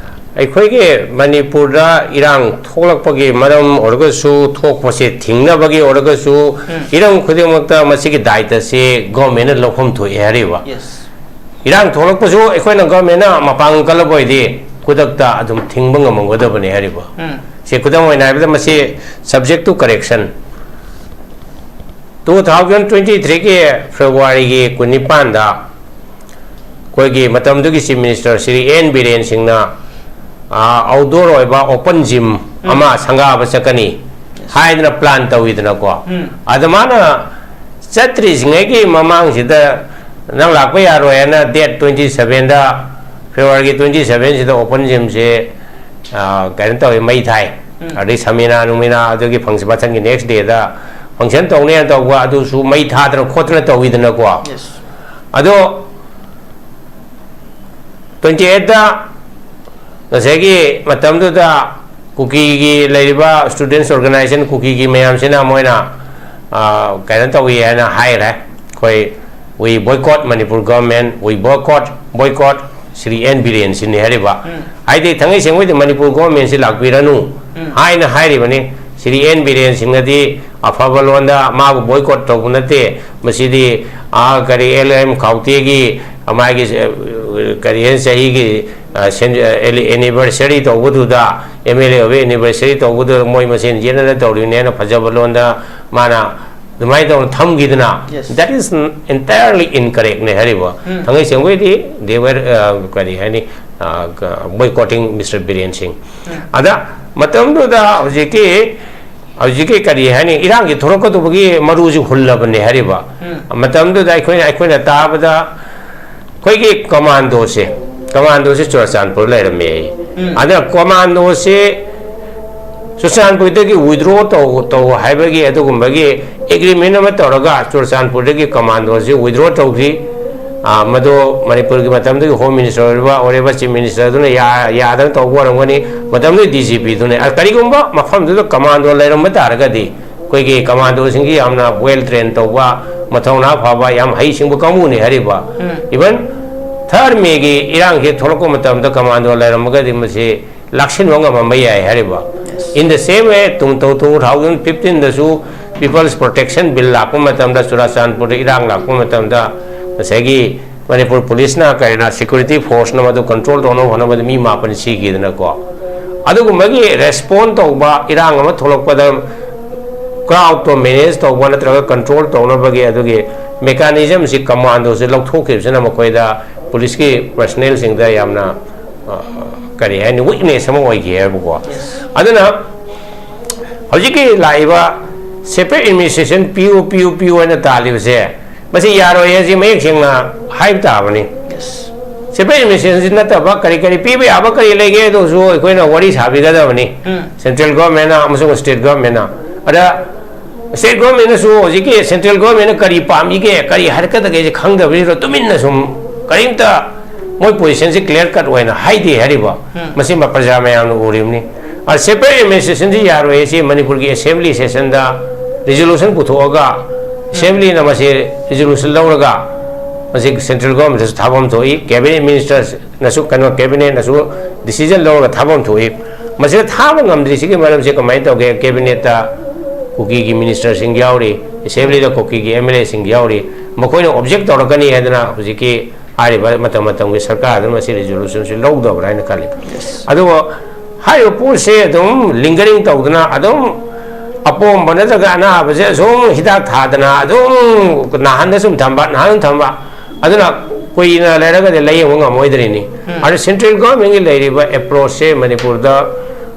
ꯑꯩꯈꯣꯏꯒꯤ ꯃꯅꯤꯄꯨꯔꯗ ꯏꯔꯥꯡ ꯊꯣꯛꯂꯛꯄꯒꯤ ꯃꯔꯝ ꯑꯣꯏꯔꯒꯁꯨ, ꯊꯣꯛꯄꯁꯦ ꯊꯤꯡꯅꯕꯒꯤ ꯑꯣꯏꯔꯒꯁꯨ, ꯎꯝ꯫ ꯍꯤꯔꯝ ꯈꯨꯗꯤꯡꯃꯛꯇ ꯃꯁꯤꯒꯤ ꯗꯥꯏꯇꯁꯦ ꯒꯣꯔꯃꯦꯟꯅ ꯂꯧꯐꯝ ꯊꯣꯛꯑꯦ ꯍꯥꯏꯔꯤꯕ꯫ ꯌꯦꯁ꯫ ꯏꯔꯥꯡ ꯊꯣꯛꯂꯛꯄꯁꯨ ꯑꯩꯈꯣꯏꯅ ꯒꯣꯔꯃꯦꯟꯅ ꯃꯄꯥꯡꯒꯜ ꯀꯜꯂꯕ ꯑꯣꯏꯗꯤ ꯈꯨꯗꯛꯇ ꯑꯗꯨꯝ ꯊꯤꯡꯕ ꯉꯝꯃꯝꯒꯗꯕꯅꯦ ꯍꯥꯏꯔꯤꯕ꯫ ꯎꯝ꯫ ꯁꯤ ꯈꯨꯗꯝ ꯑꯣꯏꯅ ꯍꯥꯏꯔꯕꯗ ꯃꯁꯤ subject to correction꯫ Two thousand twenty threeꯒꯤ ꯐꯦꯕ꯭ꯔꯨꯋꯥꯔꯤꯒꯤ ꯀꯨꯟꯅꯤꯄꯥꯟꯗ ꯑꯩꯈꯣꯏꯒꯤ ꯃꯇꯝꯗꯨꯒꯤ chief minister Shri N Biren ꯁꯤꯡꯅ, ꯑꯥ, ꯑꯥꯎꯠꯗꯣꯔ ꯑꯣꯏꯕ ꯑꯣꯄꯟ ꯖꯤꯝ ꯎꯝ꯫ ꯑꯃ ꯁꯪꯒꯥꯕ ꯆꯠꯀꯅꯤ ꯍꯥꯏꯗꯅ ꯄ꯭ꯂꯥꯟ ꯇꯧꯋꯤꯗꯅꯀꯣ꯫ ꯎꯝ꯫ ꯑꯗꯨꯃꯥꯏꯅ ꯆꯠꯇ꯭ꯔꯤꯁꯤꯉꯩꯒꯤ ꯃꯃꯥꯡꯁꯤꯗ ꯅꯪ ꯂꯥꯛꯄ ꯌꯥꯔꯣꯏ ꯍꯥꯏꯅ date twenty sevenꯗ, ꯐꯦꯕ꯭ꯔꯨꯋꯥꯔꯤꯒꯤ twenty sevenꯁꯤꯗ ꯑꯣꯄꯟ ꯖꯤꯝꯁꯦ, ꯑꯥ, ꯀꯩꯅꯣ ꯇꯧꯋꯤ, ꯃꯩ ꯊꯥꯏ꯫ ꯎꯝ꯫ ꯑꯗꯩ ꯁꯃꯤꯅꯥ ꯅꯨꯃꯤꯅꯥ ꯑꯗꯨꯒꯤ ꯐꯪꯁꯟ, ꯃꯊꯪꯒꯤ next dayꯗ ꯐꯪꯁꯟ ꯇꯧꯅꯦꯅ ꯇꯧꯕ ꯑꯗꯨꯁꯨ ꯃꯩ ꯊꯥꯗꯅ ꯈꯣꯠꯇꯅ ꯇꯧꯋꯤꯗꯅꯀꯣ꯫ ꯌꯦꯁ꯫ ꯑꯗꯣ twenty eightꯇ ꯉꯁꯥꯏꯒꯤ ꯃꯇꯝꯗꯨꯗ ꯀꯨꯀꯤꯒꯤ ꯂꯩꯔꯤꯕ students organization ꯀꯨꯀꯤꯒꯤ ꯃꯌꯥꯝꯁꯤꯅ ꯃꯣꯏꯅ ꯑ, ꯀꯩꯅꯣ ꯇꯧꯏ ꯍꯥꯏꯅ ꯍꯥꯏꯔꯦ꯫ ꯑꯩꯈꯣꯏ "We boycott Manipur government, we boycott, boycott" Shri N Biren ꯁꯤꯡꯅꯤ ꯍꯥꯏꯔꯤꯕ꯫ ꯍꯥꯏꯗꯤ ꯊꯥꯡꯒꯩ ꯁꯦꯡꯕꯩꯗꯤ ꯃꯅꯤꯄꯨꯔ ꯒꯣꯔꯃꯦꯟꯁꯤ ꯂꯥꯛꯄꯤꯔꯅꯨ ꯍꯥꯏꯅ ꯍꯥꯏꯔꯤꯕꯅꯤ꯫ ꯁ꯭ꯔꯤ ꯑꯦꯟ ꯕꯤꯔꯦꯟ ꯁꯤꯡꯅꯗꯤ ꯑꯐꯕ ꯂꯣꯟꯗ ꯃꯥꯕꯨ ꯕꯣꯏꯀꯣꯠ ꯇꯧꯕ ꯅꯠꯇꯦ, ꯃꯁꯤꯗꯤ, ꯑꯥ, ꯀꯔꯤ, ꯑꯦꯜ ꯑꯦꯝ ꯈꯥꯎꯇꯦꯒꯤ ꯃꯥꯒꯤ, ꯑ, ꯀꯔꯤ ꯍꯥꯏꯅꯤ, ꯆꯍꯤꯒꯤ, ꯑ, ꯁꯦꯟ-, ꯑ, ꯑꯦꯂꯤ-, ꯑꯦꯅꯤꯚꯔꯁꯔꯤ ꯇꯧꯕꯗꯨꯗ, ꯑꯦꯝ ꯑꯦꯜ ꯑꯦ ꯑꯣꯏꯕ ꯑꯦꯅꯤꯚꯔꯁꯔꯤ ꯇꯧꯕꯗꯨꯗ ꯃꯣꯏ ꯃꯁꯦꯟ ꯌꯦꯠꯅꯅ ꯇꯧꯔꯤꯕꯅꯦꯅ ꯐꯖꯕ ꯂꯣꯟꯗ ꯃꯥꯅ ꯑꯗꯨꯃꯥꯏꯅ ꯇꯧꯅ ꯊꯝꯈꯤꯗꯅ, Yes. That is entirely incorrect ꯅꯦ ꯍꯥꯏꯔꯤꯕ꯫ ꯊꯥꯡꯒꯩ ꯁꯦꯡꯕꯩꯗꯤ they were, ꯑ, ꯀꯔꯤ ꯍꯥꯏꯅꯤ, ꯑ, ꯀ-, boycotting Mister ꯕꯤꯔꯦꯟ ꯁꯤꯡ꯫ ꯑꯗ ꯃꯇꯝꯗꯨꯗ ꯍꯧꯖꯤꯛꯀꯤ, ꯍꯧꯖꯤꯛꯀꯤ ꯀꯔꯤ ꯍꯥꯏꯅꯤ, ꯏꯔꯥꯡꯒꯤ ꯊꯣꯛꯂꯛꯀꯗꯧꯕꯒꯤ ꯃꯔꯨꯁꯤ ꯍꯨꯜꯂꯕꯅꯦ ꯍꯥꯏꯔꯤꯕ꯫ ꯃꯇꯝꯗꯨꯗ ꯑꯩꯈꯣꯏꯅ, ꯑꯩꯈꯣꯏꯅ ꯇꯥꯕꯗ ꯑꯩꯈꯣꯏꯒꯤ ꯀꯃꯥꯟꯗꯣꯁꯦ, ꯀꯃꯥꯟꯗꯣꯁꯦ ꯆꯨꯔꯆꯥꯟꯄꯨꯔ ꯂꯩꯔꯝꯃꯦ꯫ ꯑꯗꯨꯅ ꯀꯃꯥꯟꯗꯣꯁꯦ ꯆꯨꯔꯆꯥꯟꯄꯨꯔꯗꯒꯤ withdraw ꯇꯧ, ꯇꯧ ꯍꯥꯏꯕꯒꯤ ꯑꯗꯨꯒꯨꯝꯕꯒꯤ agreement ꯑꯃ ꯇꯧꯔꯒ ꯆꯨꯔꯆꯥꯟꯄꯨꯔꯗꯒꯤ ꯀꯃꯥꯟꯗꯣꯁꯤ withdraw ꯇꯧꯈꯤ꯫ ꯑꯥ, ꯃꯗꯨ ꯃꯅꯤꯄꯨꯔꯒꯤ ꯃꯇꯝꯗꯨꯒꯤ Home Minister ꯑꯣꯏꯔꯤꯕ ꯑꯣꯏꯔꯤꯕ Chief Minister ꯑꯗꯨꯅ ꯌꯥ-, ꯌꯥꯗꯅ ꯇꯧꯕ ꯑꯣꯏꯔꯝꯒꯅꯤ꯫ ꯃꯇꯝꯗꯨꯒꯤ D G P ꯗꯨꯅ, ꯑ, ꯀꯔꯤꯒꯨꯝꯕ ꯃꯐꯝꯗꯨꯗ ꯀꯃꯥꯟꯗꯣ ꯂꯩꯔꯝꯕ ꯇꯥꯔꯒꯗꯤ, ꯑꯩꯈꯣꯏꯒꯤ ꯀꯃꯥꯟꯗꯣꯁꯤꯡꯒꯤ ꯌꯥꯝꯅ well train ꯇꯧꯕ, ꯃꯊꯧꯅꯥ ꯐꯕ, ꯌꯥꯝ ꯍꯩꯁꯤꯡꯕ ꯀꯥꯡꯕꯨꯅꯤ ꯍꯥꯏꯔꯤꯕ꯫ Even third May ꯒꯤ ꯏꯔꯥꯡꯁꯤ ꯊꯣꯛꯂꯛꯄ ꯃꯇꯝꯗ ꯀꯃꯥꯟꯗꯣ ꯂꯩꯔꯝꯃꯒꯗꯤ ꯃꯁꯤ ꯂꯥꯛꯁꯤꯟꯕ ꯉꯝꯃꯝꯕ ꯌꯥꯏ ꯍꯥꯏꯔꯤꯕ꯫ In the same way, ꯇꯨꯡ ꯇꯧ two thousand fifteen ꯗꯁꯨ People's Protection Bill ꯂꯥꯛꯄ ꯃꯇꯝꯗ, ꯆꯨꯔꯥꯆꯥꯟꯄꯨꯔꯗ ꯏꯔꯥꯡ ꯂꯥꯛꯄ ꯃꯇꯝꯗ, ꯉꯁꯥꯏꯒꯤ ꯃꯅꯤꯄꯨꯔ ꯄꯨꯂꯤꯁꯅ ꯀꯩꯅꯣ, security force ꯅ ꯃꯗꯨ control ꯇꯧꯅꯕ ꯍꯣꯠꯅꯕꯗ ꯃꯤ ꯃꯥꯄꯟ ꯁꯤꯈꯤꯗꯅꯀꯣ꯫ ꯑꯗꯨꯒꯨꯝꯕꯒꯤ respond ꯇꯧꯕ, ꯏꯔꯥꯡ ꯑꯃ ꯊꯣꯛꯂꯛꯄꯗ crowd ꯇꯣ manage ꯇꯧꯕ ꯅꯠꯇ꯭ꯔꯒ control ꯇꯧꯅꯕꯒꯤ ꯑꯗꯨꯒꯤ mechanism ꯁꯤ ꯀꯃꯥꯟꯗꯣꯁꯦ ꯂꯧꯊꯣꯛꯈꯤꯕꯁꯤꯅ ꯃꯈꯣꯏꯗ, ꯄꯨꯂꯤꯁꯀꯤ personnel ꯁꯤꯡꯗ ꯌꯥꯝꯅ, ꯑ, ꯀꯔꯤ ꯍꯥꯏꯅꯤ, weakness ꯑꯃ ꯑꯣꯏꯈꯤ ꯍꯥꯏꯕꯀꯣ꯫ ꯑꯗꯨꯅ ꯍꯧꯖꯤꯛꯀꯤ ꯂꯥꯛꯏꯕ separate administration ꯄꯤꯌꯨ, ꯄꯤꯌꯨ, ꯄꯤꯌꯨ ꯍꯥꯏꯅ ꯇꯥꯜꯂꯤꯕꯁꯦ, ꯃꯁꯤ ꯌꯥꯔꯣꯏ ꯍꯥꯏꯁꯤ ꯃꯌꯦꯛ ꯁꯦꯡꯅ ꯍꯥꯏꯕ ꯇꯥꯕꯅꯤ꯫ Separate administration ꯁꯤ ꯅꯠꯇꯕ ꯀꯔꯤ ꯀꯔꯤ ꯄꯤꯕ ꯌꯥꯕ ꯀꯔꯤ ꯂꯩꯒꯦ, ꯑꯗꯨꯁꯨ ꯑꯩꯈꯣꯏꯅ ꯋꯥꯔꯤ ꯁꯥꯕꯤꯒꯗꯕꯅꯤ꯫ Central government ꯅ ꯑꯃꯁꯨꯡ state government ꯅ꯫ ꯑꯗ state government ꯅꯁꯨ ꯍꯧꯖꯤꯛꯀꯤ central government ꯅ ꯀꯔꯤ ꯄꯥꯝꯃꯤꯒꯦ, ꯀꯔꯤ ꯍꯥꯏꯔꯛꯀꯗꯒꯦꯁꯦ ꯈꯪꯗꯕꯁꯤꯗ ꯇꯨꯃꯤꯟꯅ ꯁꯨꯝ ꯀꯔꯤꯝꯇ ꯃꯣꯏ position ꯁꯤ clear cut ꯑꯣꯏꯅ ꯍꯥꯏꯗꯦ ꯍꯥꯏꯔꯤꯕ꯫ ꯃꯁꯤ ꯃ-, ꯄ꯭ꯔꯖꯥ ꯃꯌꯥꯝꯅ ꯎꯔꯤꯕꯅꯤ꯫ ꯑ, separate administration ꯁꯤ ꯌꯥꯔꯣꯏ ꯍꯥꯏꯁꯤ ꯃꯅꯤꯄꯨꯔꯒꯤ assembly session ꯗ ꯔꯤꯖꯣꯂꯨꯁꯟ ꯄꯨꯊꯣꯛꯑꯒ ꯑꯦꯁꯦꯝꯕ꯭ꯂꯤꯅ ꯃꯁꯤ ꯔꯤꯖꯣꯂꯨꯁꯟ ꯂꯧꯔꯒ ꯃꯁꯤ ꯁꯦꯟꯇ꯭ꯔꯦꯜ ꯒꯣꯔꯃꯦꯟꯗꯁꯨ ꯊꯥꯐꯝ ꯊꯣꯛꯏ, ꯀꯦꯕꯤꯅꯦꯠ ꯃꯤꯅꯤꯁꯇꯔꯅꯁꯨ, ꯀꯩꯅꯣ, ꯀꯦꯕꯤꯅꯦꯠꯅꯁꯨ ꯗꯤꯁꯤꯖꯟ ꯂꯧꯔꯒ ꯊꯥꯐꯝ ꯊꯣꯛꯏ꯫ ꯃꯁꯤꯗ ꯊꯥꯕ ꯉꯝꯗ꯭ꯔꯤꯁꯤꯒꯤ ꯃꯔꯝꯁꯦ ꯀꯃꯥꯏꯅ ꯇꯧꯒꯦ? ꯀꯦꯕꯤꯅꯦꯠꯇ ꯀꯨꯀꯤꯒꯤ ꯃꯤꯅꯤꯁꯇꯔꯁꯤꯡ ꯌꯥꯎꯔꯤ, ꯑꯦꯁꯦꯝꯕ꯭ꯂꯤꯗ ꯀꯨꯀꯤꯒꯤ ꯑꯦꯝ ꯑꯦꯜ ꯑꯦꯁꯤꯡ ꯌꯥꯎꯔꯤ, ꯃꯈꯣꯏꯅ ꯑꯣꯕꯖꯦꯛ ꯇꯧꯔꯛꯀꯅꯤ ꯍꯥꯏꯗꯅ ꯍꯧꯖꯤꯛꯀꯤ ꯍꯥꯏꯔꯤꯕ ꯃꯇꯝ ꯃꯇꯝꯒꯤ ꯁꯔꯀꯥꯔ ꯑꯗꯨꯅ ꯃꯁꯤ ꯔꯤꯖꯣꯂꯨꯁꯟꯁꯤ ꯂꯧꯗꯕ꯭ꯔꯥ ꯍꯥꯏꯅ ꯈꯜꯂꯤ꯫ ꯑꯗꯨꯕꯨ ꯍꯥꯏꯔꯤꯕ ꯄꯣꯠꯁꯦ ꯑꯗꯨꯝ ꯂꯤꯡꯒꯔꯤꯡ ꯇꯧꯗꯅ ꯑꯗꯨꯝ ꯑꯄꯣꯝꯕ ꯅꯠꯇ꯭ꯔꯒ ꯑꯅꯥꯕꯁꯦ ꯑꯁꯨꯝ ꯍꯤꯗꯥꯛ ꯊꯥꯗꯅ ꯑꯗꯨꯝ ꯅꯥꯍꯟꯗ ꯁꯨꯝ ꯊꯝꯕ, ꯅꯥꯍꯟꯗ ꯊꯝꯕ, ꯑꯗꯨꯅ ꯀꯨꯏꯅ ꯂꯩꯔꯒꯗꯤ ꯂꯥꯏꯌꯦꯡꯕ ꯉꯝꯃꯣꯏꯗ꯭ꯔꯤꯅꯤ꯫ ꯑꯗꯨ ꯁꯦꯟꯇ꯭ꯔꯦꯜ ꯒꯣꯔꯃꯦꯟꯒꯤ ꯂꯩꯔꯤꯕ ꯑꯦꯄ꯭ꯔꯣꯆꯁꯦ ꯃꯅꯤꯄꯨꯔꯗ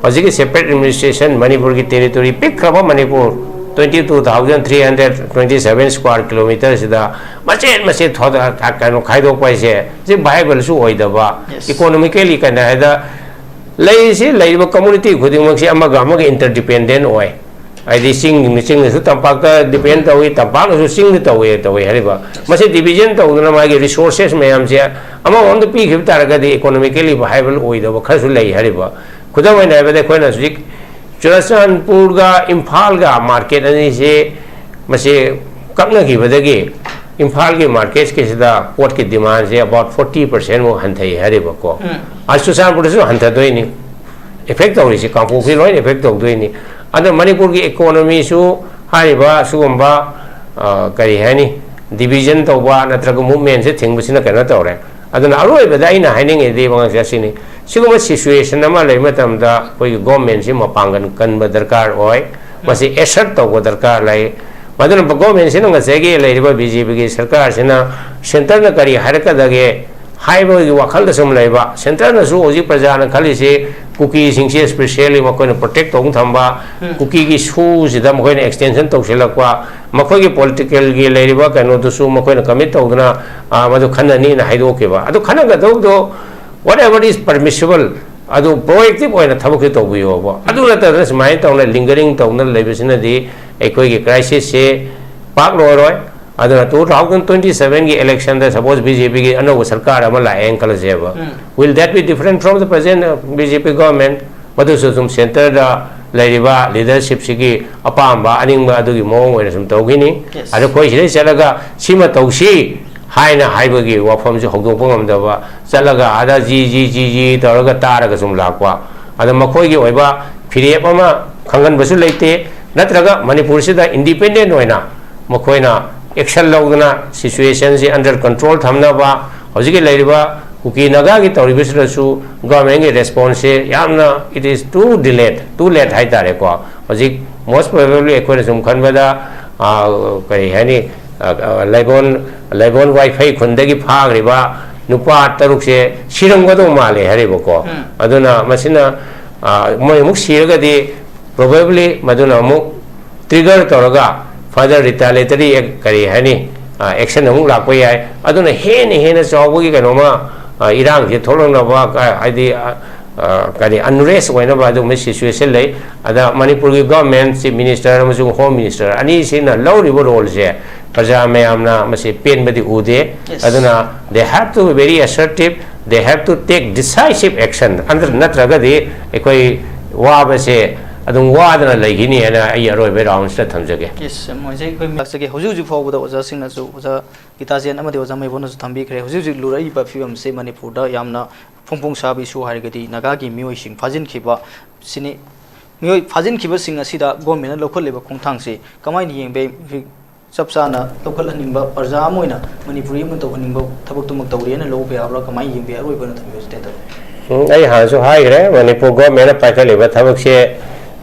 ꯍꯧꯖꯤꯛꯀꯤ ꯁꯦꯄꯔꯦꯠ ꯑꯦꯗꯃꯤꯅꯤꯁꯇ꯭ꯔꯦꯁꯟ, ꯃꯅꯤꯄꯨꯔꯒꯤ ꯇꯦꯔꯤꯇꯣꯔꯤ ꯄꯤꯛꯈ꯭ꯔꯕ Manipur, twenty two thousand three hundred twenty seven square kilometerꯁꯤꯗ ꯃꯆꯦꯠ ꯃꯆꯦꯠ ꯊꯣꯗ-, ꯀꯩꯅꯣ, ꯈꯥꯏꯗꯣꯛꯄ ꯍꯥꯏꯁꯦ ꯁꯤ ꯚꯥꯏꯕꯜꯁꯨ ꯑꯣꯏꯗꯕ, Yes. ꯏꯀꯣꯅꯣꯃꯤꯀꯦꯂꯤ ꯀꯩꯅꯣ ꯍꯥꯏꯗ ꯂꯩꯔꯤꯁꯤ, ꯂꯩꯔꯤꯕ ꯀꯝꯃꯨꯅꯤꯇꯤ ꯈꯨꯗꯤꯡꯃꯛꯁꯤ ꯑꯃꯒ ꯑꯃꯒ ꯏꯟꯇꯔꯗꯤꯄꯦꯟꯗꯦꯟ ꯑꯣꯏ꯫ ꯍꯥꯏꯗꯤ ꯆꯤꯡ, ꯆꯤꯡꯅꯁꯨ ꯇꯝꯄꯥꯛꯇ ꯗꯤꯄꯦꯟ ꯇꯧꯏ, ꯇꯝꯄꯥꯛꯅꯁꯨ ꯆꯤꯡꯗ ꯇꯧꯏ, ꯇꯧꯏ ꯍꯥꯏꯔꯤꯕ꯫ ꯃꯁꯤ ꯗꯤꯚꯤꯖꯟ ꯇꯧꯗꯅ ꯃꯥꯒꯤ ꯔꯤꯁꯣꯔꯁꯦꯁ ꯃꯌꯥꯝꯁꯦ ꯑꯃꯃꯝꯗ ꯄꯤꯈꯤꯕ ꯇꯥꯔꯒꯗꯤ ꯏꯀꯣꯅꯣꯃꯤꯀꯦꯂꯤ ꯚꯥꯏꯕꯜ ꯑꯣꯏꯗꯕ ꯈꯔꯁꯨ ꯂꯩ ꯍꯥꯏꯔꯤꯕ꯫ ꯈꯨꯗꯝ ꯑꯣꯏꯅ ꯍꯥꯏꯔꯕꯗ ꯑꯩꯈꯣꯏꯅ ꯍꯧꯖꯤꯛ ꯆꯨꯔꯆꯥꯟꯄꯨꯔꯒ ꯏꯝꯐꯥꯜꯒ ꯃꯥꯔꯀꯦꯠ ꯑꯅꯤꯁꯦ ꯃꯁꯤ ꯀꯛꯅꯈꯤꯕꯗꯒꯤ ꯏꯝꯐꯥꯜꯒꯤ ꯃꯥꯔꯀꯦꯠꯁꯀꯤꯁꯤꯗ ꯄꯣꯠꯀꯤ ꯗꯤꯃꯥꯟꯁꯦ about forty percent ꯃꯨꯛ ꯍꯟꯊꯩ ꯍꯥꯏꯔꯤꯕꯀꯣ꯫ ꯎꯝ꯫ ꯑ, ꯆꯨꯔꯆꯥꯟꯄꯨꯔꯗꯁꯨ ꯍꯟꯊꯗꯣꯏꯅꯤ, ꯑꯦꯐꯦꯛ ꯇꯧꯔꯤꯁꯤ ꯀꯥꯡꯄꯣꯛꯄꯤ ꯂꯣꯏꯅ ꯑꯦꯐꯦꯛ ꯇꯧꯗꯣꯏꯅꯤ꯫ ꯑꯗꯨꯅ ꯃꯅꯤꯄꯨꯔꯒꯤ ꯏꯀꯣꯅꯣꯃꯤꯁꯨ ꯍꯥꯏꯔꯤꯕ ꯁꯤꯒꯨꯝꯕ, ꯑ, ꯀꯔꯤ ꯍꯥꯏꯅꯤ, ꯗꯤꯚꯤꯖꯟ ꯇꯧꯕ ꯅꯠꯇ꯭ꯔꯒ ꯃꯨꯞꯃꯦꯟꯁꯦ ꯊꯤꯡꯕꯁꯤꯅ ꯀꯩꯅꯣ ꯇꯧꯔꯦ꯫ ꯑꯗꯨꯅ ꯑꯔꯣꯏꯕꯗ ꯑꯩꯅ ꯍꯥꯏꯅꯤꯡꯉꯤꯗꯤ ꯃꯉꯛꯁꯦ ꯑꯁꯤꯅꯤ, ꯁꯤꯒꯨꯝꯕ ꯁꯤꯆꯨꯋꯦꯁꯟ ꯑꯃ ꯂꯩꯕ ꯃꯇꯝꯗ ꯑꯩꯈꯣꯏꯒꯤ ꯒꯣꯔꯃꯦꯟꯁꯤ ꯃꯄꯥꯡꯒꯜ ꯀꯟꯕ ꯗꯔꯀꯥꯔ ꯑꯣꯏ, ꯃꯁꯤ ꯑꯦꯁꯔꯠ ꯇꯧꯕ ꯗꯔꯀꯥꯔ ꯂꯩ꯫ ꯃꯗꯨꯅ ꯒꯣꯔꯃꯦꯟꯁꯤꯅ ꯉꯁꯥꯏꯒꯤ ꯂꯩꯔꯤꯕ ꯕꯤ ꯖꯦ ꯄꯤꯒꯤ ꯁꯔꯀꯥꯔꯁꯤꯅ ꯁꯦꯟꯇꯔꯅ ꯀꯔꯤ ꯍꯥꯏꯔꯛꯀꯗꯒꯦ ꯍꯥꯏꯕꯒꯤ ꯋꯥꯈꯜꯗ ꯁꯨꯝ ꯂꯩꯕ, ꯁꯦꯟꯇꯔꯅꯁꯨ ꯍꯧꯖꯤꯛ ꯄ꯭ꯔꯖꯥꯅ ꯈꯜꯂꯤꯁꯤ ꯀꯨꯀꯤꯁꯤꯡꯁꯦ ꯏꯁꯄꯤꯁꯦꯜꯂꯤ ꯃꯈꯣꯏꯅ ꯄ꯭ꯔꯣꯇꯦꯛ ꯇꯧꯅ ꯊꯝꯕ, ꯎꯝ꯫ ꯀꯨꯀꯤꯒꯤ ꯁꯨꯁꯤꯗ ꯃꯈꯣꯏꯅ ꯑꯦꯛꯁꯇꯦꯟꯁꯟ ꯇꯧꯁꯤꯜꯂꯛꯄ, ꯃꯈꯣꯏꯒꯤ ꯄꯣꯂꯤꯇꯤꯀꯦꯜꯒꯤ ꯂꯩꯔꯤꯕ ꯀꯩꯅꯣꯗꯨꯁꯨ ꯃꯈꯣꯏꯅ ꯀꯃꯤꯠ ꯇꯧꯗꯅ, ꯑ, ꯃꯗꯨ ꯈꯟꯅꯅꯤꯅ ꯍꯥꯏꯗꯣꯛꯈꯤꯕ꯫ ꯑꯗꯨ ꯈꯟꯅꯒꯗꯧꯗꯣ, whatever is permissible, ꯑꯗꯨ ꯄ꯭ꯔꯣꯑꯦꯛꯇꯤꯚ ꯑꯣꯏꯅ ꯊꯕꯛꯁꯤ ꯇꯧꯕꯤꯌꯣꯕ꯫ ꯑꯗꯨ ꯅꯠꯇꯗꯅ ꯁꯨꯃꯥꯏꯅ ꯇꯧꯅ ꯂꯤꯡꯒꯔꯤꯡ ꯇꯧꯅ ꯂꯩꯕꯁꯤꯅꯗꯤ ꯑꯩꯈꯣꯏꯒꯤ ꯀ꯭ꯔꯥꯏꯁꯤꯁꯁꯦ ꯄꯥꯛ ꯂꯣꯏꯔꯣꯏ꯫ ꯑꯗꯨꯅ two thousand twenty sevenꯒꯤ electionꯗ suppose B J ꯄꯤꯒꯤ ꯑꯅꯧꯕ ꯁꯔꯀꯥꯔ ꯑꯃ ꯂꯥꯛꯑꯦꯅ ꯈꯜꯂꯁꯦꯕ꯫ ꯎꯝ꯫ Will that be different from the present, uh, B J P government? ꯃꯗꯨꯁꯨ ꯁꯨꯝ ꯁꯦꯟꯇꯔꯗ ꯂꯩꯔꯤꯕ ꯂꯤꯗꯔꯁꯤꯞꯁꯤꯒꯤ ꯑꯄꯥꯝꯕ ꯑꯅꯤꯡꯕ ꯑꯗꯨꯒꯤ ꯃꯑꯣꯡ ꯑꯣꯏꯅ ꯁꯨꯝ ꯇꯧꯈꯤꯅꯤ꯫ Yes. ꯑꯗꯣ ꯑꯩꯈꯣꯏ ꯁꯤꯗꯩ ꯆꯠꯂꯒ ꯁꯤꯃ ꯇꯧꯁꯤ ꯍꯥꯏꯅ ꯍꯥꯏꯕꯒꯤ ꯋꯥꯐꯝꯁꯨ ꯍꯧꯗꯣꯛꯄ ꯉꯝꯗꯕ, ꯆꯠꯂꯒ ꯑꯥꯗ ꯖꯤ ꯖꯤ ꯖꯤ ꯖꯤ ꯇꯧꯔꯒ ꯇꯥꯔꯒ ꯁꯨꯝ ꯂꯥꯛꯄ, ꯑꯗ ꯃꯈꯣꯏꯒꯤ ꯑꯣꯏꯕ ꯐꯤꯔꯦꯞ ꯑꯃ ꯈꯪꯍꯟꯕꯁꯨ ꯂꯩꯇꯦ꯫ ꯅꯠꯇ꯭ꯔꯒ ꯃꯅꯤꯄꯨꯔꯁꯤꯗ ꯏꯟꯗꯤꯄꯦꯟꯗꯦꯟ ꯑꯣꯏꯅ ꯃꯈꯣꯏꯅ ꯑꯦꯛꯁꯟ ꯂꯧꯗꯅ ꯁꯤꯆꯨꯋꯦꯁꯟꯁꯤ ꯑꯟꯗꯔ ꯀꯟꯇ꯭ꯔꯣꯜ ꯊꯝꯅꯕ, ꯍꯧꯖꯤꯛꯀꯤ ꯂꯩꯔꯤꯕ ꯀꯨꯀꯤ ꯅꯥꯒꯥꯒꯤ ꯇꯧꯔꯤꯕꯁꯤꯗꯁꯨ ꯒꯚꯔꯟꯃꯦꯟꯒꯤ ꯔꯦꯁꯄꯣꯟꯁꯁꯦ ꯌꯥꯝꯅ, it is too delayed, too late ꯍꯥꯏꯇꯥꯔꯦꯀꯣ꯫ ꯍꯧꯖꯤꯛ most probably ꯑꯩꯈꯣꯏꯅ ꯁꯨꯝ ꯈꯟꯕꯗ, ꯑꯥ, ꯀꯔꯤ ꯍꯥꯏꯅꯤ, ꯑꯥ, ꯂꯥꯏꯕꯣꯟ, ꯂꯥꯏꯕꯣꯟ ꯋꯥꯏꯐꯩ ꯈꯨꯟꯗꯒꯤ ꯐꯥꯈ꯭ꯔꯤꯕ ꯅꯨꯄꯥ ꯇꯔꯨꯛꯁꯦ ꯁꯤꯔꯝꯒꯗꯧ ꯃꯥꯜꯂꯦ ꯍꯥꯏꯔꯤꯕꯀꯣ꯫ ꯎꯝ꯫ ꯑꯗꯨꯅ ꯃꯁꯤꯅ, ꯑꯥ, ꯃꯣꯏ ꯑꯃꯨꯛ ꯁꯤꯔꯒꯗꯤ probably ꯃꯗꯨꯅ ꯑꯃꯨꯛ ꯇ꯭ꯔꯤꯒꯔ ꯇꯧꯔꯒ further retaliatory act, ꯀꯔꯤ ꯍꯥꯏꯅꯤ, ꯑꯦꯛꯁꯟ ꯑꯃꯨꯛ ꯂꯥꯛꯄ ꯌꯥꯏ꯫ ꯑꯗꯨꯅ ꯍꯦꯟꯅ ꯍꯦꯟꯅ ꯆꯥꯎꯕꯒꯤ ꯀꯩꯅꯣꯃ, ꯑ, ꯏꯔꯥꯡꯁꯦ ꯊꯣꯛꯂꯛꯅꯕ, ꯑ, ꯍꯥꯏꯗꯤ, ꯑ, ꯑ, ꯀꯔꯤ, ꯑꯟꯔꯦꯁ ꯑꯣꯏꯅꯕ ꯑꯗꯨꯒꯨꯝꯕ ꯁꯤꯆꯨꯋꯦꯁꯟ ꯂꯩ꯫ ꯑꯗ ꯃꯅꯤꯄꯨꯔꯒꯤ ꯒꯚꯔꯟꯃꯦꯟꯠ, ꯆꯤꯐ ꯃꯤꯅꯤꯁꯇꯔ ꯑꯃꯁꯨꯡ ꯍꯣꯝ ꯃꯤꯅꯤꯁꯇꯔ ꯑꯅꯤꯁꯤꯅ ꯂꯧꯔꯤꯕ ꯔꯣꯜꯁꯦ ꯄ꯭ꯔꯖꯥ ꯃꯌꯥꯝꯅ ꯃꯁꯤ ꯄꯦꯟꯕꯗꯤ ꯎꯗꯦ꯫ Yes. ꯑꯗꯨꯅ they have to be very assertive, they have to take decisive action, ꯑꯗꯨ ꯅꯠꯇ꯭ꯔꯒꯗꯤ ꯑꯩꯈꯣꯏ ꯋꯥꯕꯁꯦ ꯑꯗꯨꯝ ꯋꯥꯗꯅ ꯂꯩꯈꯤꯅꯤ ꯍꯥꯏꯅ ꯑꯩ ꯑꯔꯣꯏꯕ ꯔꯥꯎꯟꯁꯤꯗ ꯊꯝꯖꯒꯦ꯫ Yes, ꯌꯥꯝ ꯅꯨꯡꯉꯥꯏꯖꯩ꯫ ꯑꯩꯈꯣꯏ ꯂꯥꯛꯆꯒꯦ꯫ ꯍꯧꯖꯤꯛ ꯍꯧꯖꯤꯛ ꯐꯥꯎꯕꯗ ꯑꯣꯖꯥꯁꯤꯡꯅꯁꯨ, ꯑꯣꯖꯥ ꯒꯤꯇꯥꯖꯦꯟ ꯑꯃꯗꯤ ꯑꯣꯖꯥ ꯃꯩꯕꯣꯟꯅꯁꯨ ꯊꯝꯕꯤꯈ꯭ꯔꯦ, ꯍꯧꯖꯤꯛ ꯍꯧꯖꯤꯛ ꯂꯨꯔꯛꯏꯕ ꯐꯤꯕꯝꯁꯦ ꯃꯅꯤꯄꯨꯔꯗ ꯌꯥꯝꯅ ꯐꯣꯡ ꯐꯣꯡ ꯁꯥꯕ ꯏꯁꯨ ꯍꯥꯏꯔꯒꯗꯤ ꯅꯥꯒꯥꯒꯤ ꯃꯤꯑꯣꯏꯁꯤꯡ ꯐꯥꯖꯤꯟꯈꯤꯕ ꯁꯤꯅꯤ꯫ ꯃꯤꯑꯣꯏ ꯐꯥꯖꯤꯟꯈꯤꯕꯁꯤꯡ ꯑꯁꯤꯗ ꯒꯣꯔꯃꯦꯟꯅ ꯂꯧꯈꯠꯂꯤꯕ ꯈꯣꯡꯊꯥꯡꯁꯤ ꯀꯃꯥꯏꯅ ꯌꯦꯡꯕ ꯌꯥꯏ? ꯍꯧꯖꯤꯛ ꯆꯞ ꯆꯥꯅ ꯂꯧꯈꯠꯍꯟꯅꯤꯡꯕ, ꯄ꯭ꯔꯖꯥ ꯑꯃ ꯑꯣꯏꯅ ꯃꯅꯤꯄꯨꯔꯤ ꯑꯃ ꯇꯧꯍꯟꯅꯤꯡꯕ ꯊꯕꯛꯇꯨꯃꯛ ꯇꯧꯔꯤꯑꯅ ꯂꯧꯕ ꯌꯥꯕ꯭ꯔꯥ? ꯀꯃꯥꯏꯅ ꯌꯦꯡꯕ ꯌꯥꯏ? ꯑꯔꯣꯏꯕ ꯑꯣꯏꯅ ꯊꯝꯕꯤꯌꯨ, ꯁꯤ ꯇꯦꯟꯇꯛꯅ꯫ ꯎꯝ, ꯑꯩ ꯍꯥꯟꯅꯁꯨ ꯍꯥꯏꯈ꯭ꯔꯦ, ꯃꯅꯤꯄꯨꯔ ꯒꯣꯔꯃꯦꯟꯅ ꯄꯥꯏꯈꯠꯂꯤꯕ ꯊꯕꯛꯁꯦ,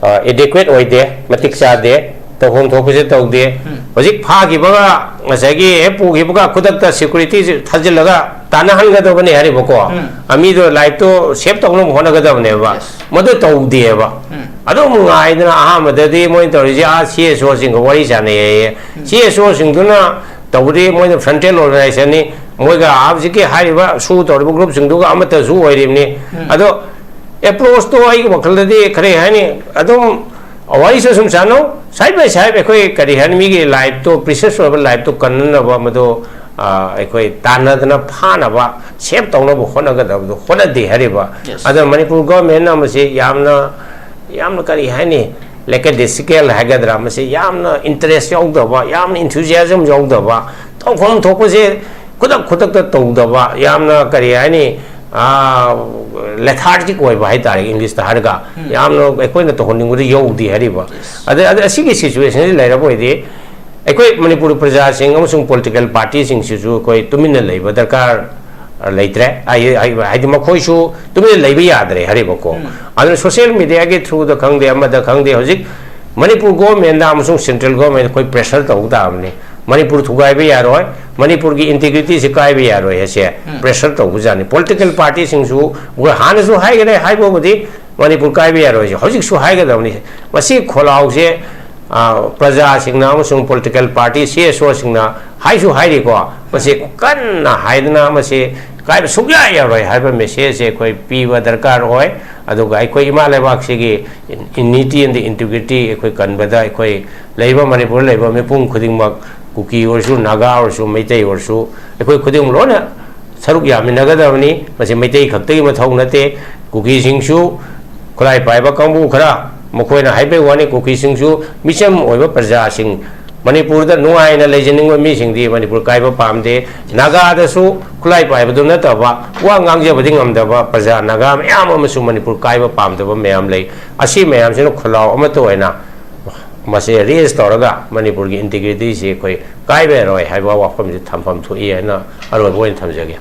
ꯑ, adequate ꯑꯣꯏꯗꯦ, ꯃꯇꯤꯛ ꯆꯥꯗꯦ, ꯇꯧꯐꯝ ꯊꯣꯛꯄꯁꯦ ꯇꯧꯗꯦ꯫ ꯎꯝ꯫ ꯍꯧꯖꯤꯛ ꯐꯥꯈꯤꯕꯒ, ꯉꯁꯥꯏꯒꯤ ꯍꯦꯛ ꯄꯨꯈꯤꯕꯒ ꯈꯨꯗꯛꯇ ꯁꯦꯀ꯭ꯌꯨꯔꯤꯇꯤꯁꯤ ꯊꯥꯖꯤꯜꯂꯒ ꯇꯥꯟꯅꯍꯟꯒꯗꯕꯅꯤ ꯍꯥꯏꯔꯤꯕꯀꯣ꯫ ꯎꯝ꯫ ꯑ, ꯃꯤꯗꯣ ꯂꯥꯏꯐꯇꯣ ꯁꯦꯞ ꯇꯧꯅꯕ ꯍꯣꯠꯅꯒꯗꯕꯅꯦꯕ꯫ Yes. ꯃꯗꯨ ꯇꯧꯗꯦꯕ꯫ ꯎꯝ꯫ ꯑꯗꯨꯝ ꯉꯥꯏꯗꯅ ꯑꯍꯥꯟꯕꯗꯗꯤ ꯃꯣꯏꯅ ꯇꯧꯔꯤꯁꯦ, ꯑꯥ, ꯁꯤ ꯑꯦꯁ ꯑꯣꯁꯤꯡꯒ ꯋꯥꯔꯤ ꯁꯥꯟꯅꯩ ꯍꯥꯏꯌꯦ꯫ ꯁꯤ ꯑꯦꯁ ꯑꯣꯁꯤꯡꯗꯨꯅ ꯇꯧꯕꯗꯤ ꯃꯣꯏꯅ ꯐ꯭ꯔꯟꯇꯦꯜ ꯑꯣꯔꯒꯅꯥꯏꯖꯦꯁꯟꯅꯤ, ꯃꯣꯏꯒ ꯍꯧꯖꯤꯛꯀꯤ ꯍꯥꯏꯔꯤꯕ ꯁꯨ ꯇꯧꯔꯤꯕ ꯒ꯭ꯔꯨꯞꯁꯤꯡꯗꯨꯒ ꯑꯃꯠꯇꯁꯨ ꯑꯣꯏꯔꯤꯕꯅꯤ꯫ ꯎꯝ꯫ ꯑꯗꯣ ꯑꯦꯄ꯭ꯔꯣꯁꯇꯣ ꯑꯩꯒꯤ ꯋꯥꯈꯜꯗꯗꯤ ꯀꯔꯤ ꯍꯥꯏꯅꯤ, ꯑꯗꯨꯝ ꯋꯥꯔꯤꯁꯨ ꯁꯨꯝ ꯁꯥꯟꯅꯧ, ꯁꯥꯏꯠ ꯕꯥꯏ ꯁꯥꯏꯠ ꯑꯩꯈꯣꯏ ꯀꯔꯤ ꯍꯥꯏꯅꯤ, ꯃꯤꯒꯤ ꯂꯥꯏꯐꯇꯣ, ꯄ꯭ꯔꯤꯁꯤꯌꯁ ꯑꯣꯏꯕ ꯂꯥꯏꯐꯇꯣ ꯀꯟꯅꯅꯕ ꯃꯗꯨ ꯑꯩꯈꯣꯏ ꯇꯥꯟꯅꯗꯅ ꯐꯥꯅꯕ, ꯁꯦꯞ ꯇꯧꯅꯕ ꯍꯣꯠꯅꯒꯗꯕꯗꯣ ꯍꯣꯠꯅꯗꯦ ꯍꯥꯏꯔꯤꯕ꯫ Yes. ꯑꯗꯨꯅ ꯃꯅꯤꯄꯨꯔ ꯒꯣꯔꯃꯦꯟꯅ ꯃꯁꯤ ꯌꯥꯝꯅ, ꯌꯥꯝꯅ ꯀꯔꯤ ꯍꯥꯏꯅꯤ, ꯂꯦꯀꯦꯗꯤꯁꯤꯀꯦꯜ ꯍꯥꯏꯒꯗ꯭ꯔꯥ, ꯃꯁꯤ ꯌꯥꯝꯅ ꯏꯟꯇꯔꯦꯁ ꯌꯥꯎꯗꯕ, ꯌꯥꯝꯅ ꯏꯟꯊꯨꯖꯤꯌꯥꯖꯝ ꯌꯥꯎꯗꯕ, ꯇꯧꯐꯝ ꯊꯣꯛꯄꯁꯦ ꯈꯨꯗꯛ ꯈꯨꯗꯛꯇ ꯇꯧꯗꯕ, ꯌꯥꯝꯅ ꯀꯔꯤ ꯍꯥꯏꯅꯤ, ꯂꯦꯊꯥꯔꯖꯤꯛ ꯑꯣꯏꯕ ꯍꯥꯏꯇꯥꯔꯦ, ꯏꯪꯂꯤꯁꯇ ꯍꯥꯏꯔꯒ꯫ ꯌꯥꯝꯅ ꯑꯩꯈꯣꯏꯅ ꯇꯧꯍꯟꯅꯤꯡꯕꯗ ꯌꯧꯗꯦ ꯍꯥꯏꯔꯤꯕ꯫ ꯑꯗ, ꯑꯗ ꯑꯁꯤꯒꯤ ꯁꯤꯆꯨꯋꯦꯁꯟꯁꯤ ꯂꯩꯔꯕ ꯑꯣꯏꯗꯤ, ꯑꯩꯈꯣꯏ ꯃꯅꯤꯄꯨꯔ ꯄ꯭ꯔꯖꯥꯁꯤꯡ ꯑꯃꯁꯨꯡ ꯄꯣꯂꯤꯇꯤꯀꯦꯜ ꯄꯥꯔꯇꯤꯁꯤꯡꯁꯤꯁꯨ ꯑꯩꯈꯣꯏ ꯇꯨꯃꯤꯟꯅ ꯂꯩꯕ ꯗꯔꯀꯥꯔ ꯂꯩꯇ꯭ꯔꯦ꯫ ꯍꯥꯏ-, ꯍꯥꯏ-, ꯍꯥꯏꯗꯤ ꯃꯈꯣꯏꯁꯨ ꯇꯨꯃꯤꯟꯅ ꯂꯩꯕ ꯌꯥꯗ꯭ꯔꯦ ꯍꯥꯏꯔꯤꯕꯀꯣ꯫ ꯑꯗꯨꯅ ꯁꯣꯁꯤꯌꯦꯜ ꯃꯦꯗꯤꯌꯥꯒꯤ ꯊ꯭ꯔꯨꯗ ꯈꯪꯗꯦ, ꯑꯃꯗ ꯈꯪꯗꯦ, ꯍꯧꯖꯤꯛ ꯃꯅꯤꯄꯨꯔ ꯒꯣꯔꯃꯦꯟꯗ ꯑꯃꯁꯨꯡ ꯁꯦꯟꯇ꯭ꯔꯦꯜ ꯒꯣꯔꯃꯦꯟꯗ ꯑꯩꯈꯣꯏ ꯄ꯭ꯔꯦꯁꯔ ꯇꯧꯕ ꯇꯥꯕꯅꯤ꯫ ꯃꯅꯤꯄꯨꯔ ꯊꯨꯒꯥꯏꯕ ꯌꯥꯔꯣꯏ, ꯃꯅꯤꯄꯨꯔꯒꯤ ꯏꯟꯇꯤꯒ꯭ꯔꯤꯇꯤꯁꯤ ꯀꯥꯏꯕ ꯌꯥꯔꯣꯏ ꯍꯥꯏꯁꯦ ꯄ꯭ꯔꯦꯁꯔ ꯇꯧꯕꯖꯥꯠꯅꯤ꯫ ꯄꯣꯂꯤꯇꯤꯀꯦꯜ ꯄꯥꯔꯇꯤꯁꯤꯡꯁꯨ ꯑꯩꯈꯣꯏ ꯍꯥꯟꯅꯁꯨ ꯍꯥꯏꯈ꯭ꯔꯦ, ꯍꯥꯏꯕꯕꯨꯗꯤ ꯃꯅꯤꯄꯨꯔ ꯀꯥꯏꯕ ꯌꯥꯔꯣꯏꯁꯦ ꯍꯧꯖꯤꯛꯁꯨ ꯍꯥꯏꯒꯗꯕꯅꯤ꯫ ꯃꯁꯤ ꯈꯣꯜꯂꯥꯎꯁꯦ, ꯑ, ꯄ꯭ꯔꯖꯥꯁꯤꯡꯅ ꯑꯃꯁꯨꯡ ꯄꯣꯂꯤꯇꯤꯀꯦꯜ ꯄꯥꯔꯇꯤ, ꯁꯤ ꯑꯦꯁ ꯑꯣꯁꯤꯡꯅ ꯍꯥꯏꯁꯨ ꯍꯥꯏꯔꯤꯀꯣ, ꯃꯁꯤ ꯀꯟꯅ ꯍꯥꯏꯗꯅ ꯃꯁꯤ ꯀꯥꯏꯕ ꯁꯨꯡꯌꯥ ꯌꯥꯔꯣꯏ ꯍꯥꯏꯕ ꯃꯦꯁꯦꯖꯁꯦ ꯑꯩꯈꯣꯏ ꯄꯤꯕ ꯗꯔꯀꯥꯔ ꯑꯣꯏ꯫ ꯑꯗꯨꯒ ꯑꯩꯈꯣꯏ ꯏꯃꯥ ꯂꯩꯕꯥꯛꯁꯤꯒꯤ unity and integrity ꯑꯩꯈꯣꯏ ꯀꯟꯕꯗ ꯑꯩꯈꯣꯏ ꯂꯩꯔꯤꯕ ꯃꯅꯤꯄꯨꯔꯗ ꯂꯩꯔꯤꯕ ꯃꯤꯄꯨꯝ ꯈꯨꯗꯤꯡꯃꯛ, ꯀꯨꯀꯤ ꯑꯣꯏꯔꯁꯨ, ꯅꯥꯒꯥ ꯑꯣꯏꯔꯁꯨ, ꯃꯩꯇꯩ ꯑꯣꯏꯔꯁꯨ, ꯑꯩꯈꯣꯏ ꯈꯨꯗꯤꯡꯃꯛ ꯂꯣꯏꯅ ꯁꯔꯨꯛ ꯌꯥꯃꯤꯟꯅꯒꯗꯕꯅꯤ꯫ ꯃꯁꯤ ꯃꯩꯇꯩ ꯈꯛꯇꯒꯤ ꯃꯊꯧ ꯅꯠꯇꯦ꯫ ꯀꯨꯀꯤꯁꯤꯡꯁꯨ ꯈꯨꯠꯂꯥꯏ ꯄꯥꯏꯕ ꯀꯥꯡꯕꯨ ꯈꯔ, ꯃꯈꯣꯏꯅ ꯍꯥꯏꯕꯩ ꯋꯥꯅꯤ, ꯀꯨꯀꯤꯁꯤꯡꯁꯨ ꯃꯤꯆꯝ ꯑꯣꯏꯕ ꯄ꯭ꯔꯖꯥꯁꯤꯡ, ꯃꯅꯤꯄꯨꯔꯗ ꯅꯨꯡꯉꯥꯏꯅ ꯂꯩꯖꯅꯤꯡꯕ ꯃꯤꯁꯤꯡꯗꯤ ꯃꯅꯤꯄꯨꯔ ꯀꯥꯏꯕ ꯄꯥꯝꯗꯦ꯫ ꯅꯥꯒꯥꯗꯁꯨ ꯈꯨꯠꯂꯥꯏ ꯄꯥꯏꯕꯗꯨ ꯅꯠꯇꯕ, ꯋꯥ ꯉꯥꯡꯖꯕꯗꯤ ꯉꯝꯗꯕ ꯄ꯭ꯔꯖꯥ ꯅꯥꯒꯥ ꯃꯌꯥꯝ ꯑꯃꯁꯨ ꯃꯅꯤꯄꯨꯔ ꯀꯥꯏꯕ ꯄꯥꯝꯗꯕ ꯃꯌꯥꯝ ꯂꯩ꯫ ꯑꯁꯤ ꯃꯌꯥꯝꯁꯤꯅ ꯈꯨꯜꯂꯥꯎ ꯑꯃꯠꯇ ꯑꯣꯏꯅ ꯃꯁꯤ ꯔꯦꯖ ꯇꯧꯔꯒ ꯃꯅꯤꯄꯨꯔꯒꯤ ꯏꯟꯇꯤꯒ꯭ꯔꯤꯇꯤꯁꯤ ꯑꯩꯈꯣꯏ ꯀꯥꯏꯕ ꯌꯥꯔꯣꯏ ꯍꯥꯏꯕ ꯋꯥꯐꯝꯁꯤ ꯊꯝꯐꯝ ꯊꯣꯛꯏ ꯍꯥꯏꯅ ꯑꯔꯣꯏꯕ ꯑꯣꯏꯅ ꯊꯝꯖꯒꯦ꯫